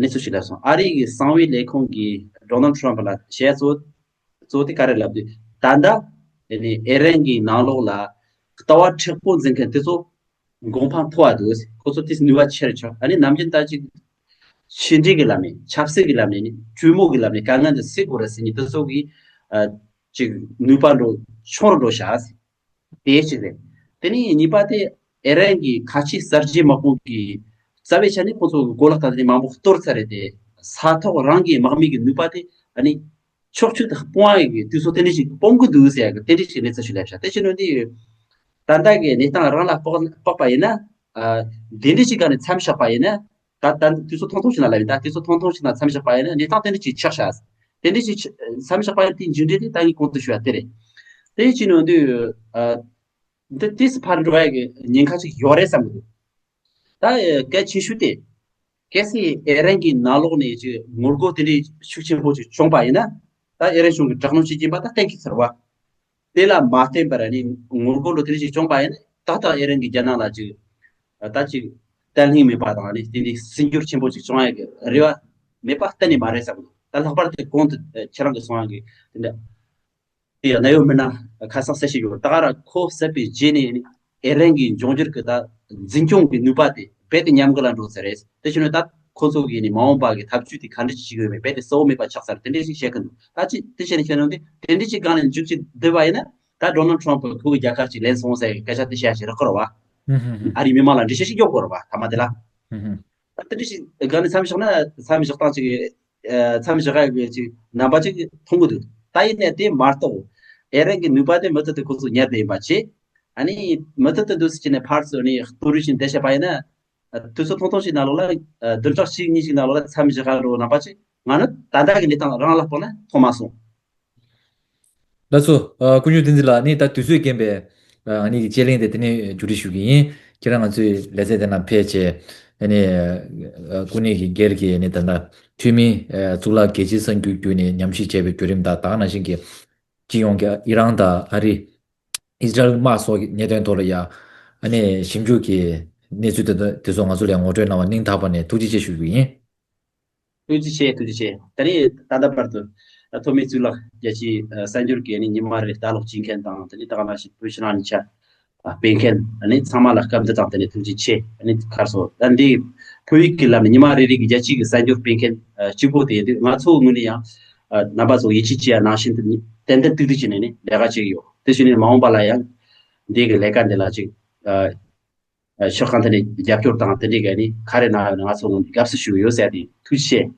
གནས་ཚུལ་ཞིག་སླེབས་སོང་། ཨ་རི་གི་གསང་བའི་ལས་ཁུངས་ཀྱིས་ཌོ་ནལ་ཊམ་ཕ་ལ་བཤད་གཙོ་གཙོ་དེ་ག་རེ་ལབ་དུས། ད་ལྟ་དེ་ནི་ཨི་རན་གྱི་ནང་ལོགས་ལ་ལྟ་བ་མཁྲེགས་པོ་འཛིན་མཁན་དེ་ཚོ་གོང་འཕང་མཐོ་བ་འདུག་ཁོ་ཚོ་དེ་ནུས་པ་ཆེར་ཆགས། ཨ་ནི་ནམ་རྒྱུན་ད་ཅིག་ཕྱི་འབྲེལ་གྱི་ལམ་ནས་ཆབ་སྲིད་ཀྱི་ལམ་ནས་ནི་གྲོས་མོལ་གྱི་ལམ་ནས་དཀའ་ངལ་འདི་སེལ་དགོས་རེད་ཟེར་ནས་དེ་ཚོ་གིས་ཅིག་ནུས་པ་འགྲོ་ཆུང་རུ་འགྲོ་ཤག་དེ་གཅིག་རེད། དེ་ནས་གཉིས་པ་དེ་ཨི་རན་གྱི་ཁ་ཆེ་གསར་བརྗེ་དམག་དཔུང་གིས་རྩ་བའི་ཆ་ནས་ཁོང་ཚོ་གི་གོ་ལག་དང་དེ་ནས་མང་པོ་གཏོར་ཚར་རེད་དེ། ས་ཐོག་རང་གི་དམག་མི་གི་ནུས་པ་དེ་ཨ་ནི་ཕྱོགས་གཅིག་ཏུ་སྤོང་ཡ་གི་དུས་ཚོད་དེ་འདྲ་ཞིག་སྤོང་གི་འདུག་ཟེར་ཡ་གི་དེ་འདྲ་ཞིག་གནས་ཚུལ་ཞིག་སླེབས་ཤག་དེ་བྱས་ནས་འདི་ད་ལྟ་གི་གནས་སྟངས་རང་ལ་དཔག་དཔག་པ་ཡིན་ན། ཨ། དེ་འདྲ་ཞིག་ག་ནས་མཚམས་བཞག་པ་ཡིན་ན། ད་ད་དུས་ཚོད་ཐུང་ཐུང་ཞིག་ན་ལབ་ཡིན། ད་དུས་ཚོད་ཐུང་ཐུང་ཞིག་ན་མཚམས་བཞག་པ་ཡིན་ན་གནས་སྟངས་དེ་འདྲ་ཅིག་ཆགས་ཤག་དེ་འདྲ་ཅིག་ཆགས་མཚམས་བཞག་པ་ཡིན་དེའི་མཇུག་འབྲས་དེ་ད་ངས་གོང་དུ་ཞུས་པ་དེ་རེད། དེ་ཡིན་ཕྱིན་ནང་དུས། ཨ། འདི་ཏིས་ཕར་འགྲོ་ཡ་གི་ཉེན་ཁ་ཅིག་ཡོད་རེད་བསམ་གི་འདུག་ད་གལ་ཆེ་ཤོས་དེ། གལ་སྲིད་ཨི་རན་གྱི་ནང་ལོགས་ནས་ཅིག་ངོ་རྒོལ་དེ་འདྲའི་ཤུགས་ཆེན་པོ་ཅིག་བྱུང་པ་ཡིན་ན། ད་ཨི་རན་གཞུང་གི་དྲག་གནོན་བྱེད་ཀྱིན་པ་ད་གཏན་འཁེལ་ཚར་བ། དེ་ལ་མ་བརྟེན་པར་ནི་ངོ་རྒོལ་འགྲོ་དེ་འདྲ་ཞིག་བྱུང་པ་ཡིན་ན་ཏག་ཏག་ཨི་རན་གྱི་རྒྱལ་ནང་ལ་ཅིག་ད་ཅིག་བརྟན་ལྷིང་མེད་པ་དང་ནི་དེ་འདྲའི་སྲིད་འགྱུར་ཆེན་པོ་ཅིག་བྱུང་ཡ་གི་རེ་བ་མེད་པ་གཏན་ནས་མ་རེད་བསམ་གི་འདུག་ད་ལྷག་པར་དུ་གོང་དུ་ཁྱེད་རང་གིས་གསུངས་ཡ་གི་དེ་འདྲ། དེ་ཡང་གནད་ཡོད་མི་སྣ་ཁ་སང་གསལ་བཤད་ཡོད། ད་ག་རང་ཁོ་བསད་པའི་རྗེས་ནས་ཨི་རན་གྱི་འབྱུང་འགྱུར་གྱི་ད་འཛིན་སྐྱོང་གི་ནུས་པ་དེ་རྦད་དེ་ཉམས་རྒུད་ལ་འགྲོ་ཚར་རེད། དེ་བྱས་ནས་ད་ཁོ་ཚོ་གིས་ནི་མ་འོངས་པ་གི་ཐབས་ཇུས་དེ་ག་འདྲ་ཞིག་བྱེད་ཀྱི་ཡོད་མེད་རྦད་དེ་གསལ་བོ་མེད་པ་ཆགས་ཚར། དེ་འདྲ་ཞིག་བཤད་ཀྱི་འདུག་ད་ཅི་དེ་བྱས་ནས་ཁྱོད་རང་དེ་དེ་འདྲ་ཞིག་སྒང་ནས་མཇུག་ཅིག་བསྡུས་པ་ཡིན་ན་ད་ཌོ་ནལ་ཊམ་ཕ་ཁོ་གི་རྒྱལ་ཁ་ཅིག་ལེན་སོང་ཟེར་གི་སྐད་ཆ་དེ་བཤད་ཞིག་རག་གི་རེད་བ། ཨ་རིའི་མི་མང་ལ་འགྲེལ་བཤད་ཞིག་རྒྱོབ་དགོས་རེད་བ་ཐ་མ་དེ་ལ། ད་དེ་འདྲ་ཞིག་སྒང་ནས་མཚམས་བཞག་ན་མཚམས་བཞག་སྟངས་ཅིག་མཚམས་བཞག་ཡ་གི་ཅིག་རྣམ་པ་ཅིག་མཐོང་གི་འདུག་ད་ཡིན་ནའི་དེ་མ་གཏོགས་ཨི་རན་གྱི་ནུས་པ་དེ་མུ་མཐུད་དུ་ཁོ་ཚོ་ཉར་བསྡད་ཡིན་པ་བྱས། ཨ་ནི་མུ་མཐུད་དུ་འདུག་སེ་བྱས་ནས་ཕར་ཚུར་ནས་གཏོར་རྒོལ་བྱས་ནས་བསྡད་བྱས་པ་ཡིན་ན། དུས་ཚོད་ཐུང་ཐུང་ཞིག་ནང་ལོགས་ལ་བདུན་ཕྲག་གཅིག་གཉིས་ཤིག་ནང་ལོགས་ལ་མཚམས་བཞག་ག་འགྲོ་རྣམ་པ་ཅིག་ང་ནི་ད་ལྟ་གི་གནས་སྟངས་རང་ལ་དཔག་ན་མཐོང་མ་སོང་། ལགས་སོ། ཨ། ཀུན་སྤྱོད་བསྟན་འཛིན་ལགས་ནི་ད་དུས་ཚོད་རྐྱེན་པས་ཨ་ནི་གི་དཔྱད་གླེང་དེ་དེ་ནས་མཇུག་སྒྲིལ་ཞུ་གི་ཡིན། ཁྱེད་རང་ང་ཚོའི་ལེ་ཚན་དེ་ནང་ཕེབས་བྱས་ཨ་ནི་ཨ་སྐུ་ཉིད་ཀྱི་སྒེར་གྱི་ནི་ད་ལྟ་འཐུས་མི་ཨ་གཙུག་ལག་རྒྱལ་སྤྱིའི་གསར་འགྱུར་བརྒྱུད་ནས་ཉམས་ཞིབ་བྱས་པའི་བརྒྱུད་རིམ་དང་ད་ག་ནང་བཞིན་གྱི་སྤྱི་ཡོངས་ཀྱི་ཨི་རན་དང་ཨ་རི་ཨི་སི་རལ་དམག་སོགས་ཀྱི་གནད་དོན་ཐོག་ལ་ཡང་ཨ་ནི་ཞིབ་འཇུག་གི་གནས་ཚུལ་དེ་དེ་ཚོ་ང་ཚོ་ལ་ངོ་སྤྲོད་གནང་བ་སྙིང་ཐག་པ་ནས་ཐུགས་རྗེ་ཆེ་ཞུ་གི་ཡིན། ཐུགས་རྗེ་ཆེ། ཐུགས་རྗེ་ཆེ། ད་རེས་ད་ལྟ་བར་དུ་ཐོག་མའི་གཙུག་ལག་རྒྱལ་སྤྱིའི་གསར་འགྱུར་གྱི་ནི་ཉི་མ་རེ་ལྟ་ཀློག་བྱེད་མཁན་དང་དེ་ནི་ད་ག་ནང་བཞིན་བོད་ཕྱི་ནང་གཉིས་ཆ་སྤེལ་མཁན་ནི་ཚང་མ་ལ་སྐུ་མདུན་དང་དེ་ནི་ཐུགས་རྗེ་ཆེ། ནི་ཁར་སོ་ད་འདི་བོད་ཡིག་གི་ལམ་ནས་ཉི་མ་རེ་རེ་གི་རྒྱལ་སྤྱིའི་གསར་འགྱུར་སྤེལ་མཁན་གཅིག་པོ་དེ་ཡིན་དུས་ང་ཚོའི་ངོས་ནས་ཡང་རྣམ་པ་ཚོ་ཡིད་ཆེས་བྱེད་ཡ་ནང་བཞིན་དུ་ཏན་ཏན་ཏིག་ཏིག་བྱས་ནས་ནི་ལས་ཀ་བྱེད་ཀྱི་ཡོད། དེ་བྱས་ནས་མ་འོངས་པ་ལ་ཡང་འདི་གི་ལས་ཀ་འདི་ལ་ཅིག་ཕྱོགས་གང་ཐད་ནས་རྒྱབ་སྐྱོར་དང་དེ་འདྲའི་ག་ནི་ག་རེ་གནང་ཡོད་ན་ང་ཚོ་ངོས་ནས་དགའ་བསུ་ཞུ་གི་ཡོད་ཟེར་ཏེ་ཐུགས་རྗེ་ཆེ།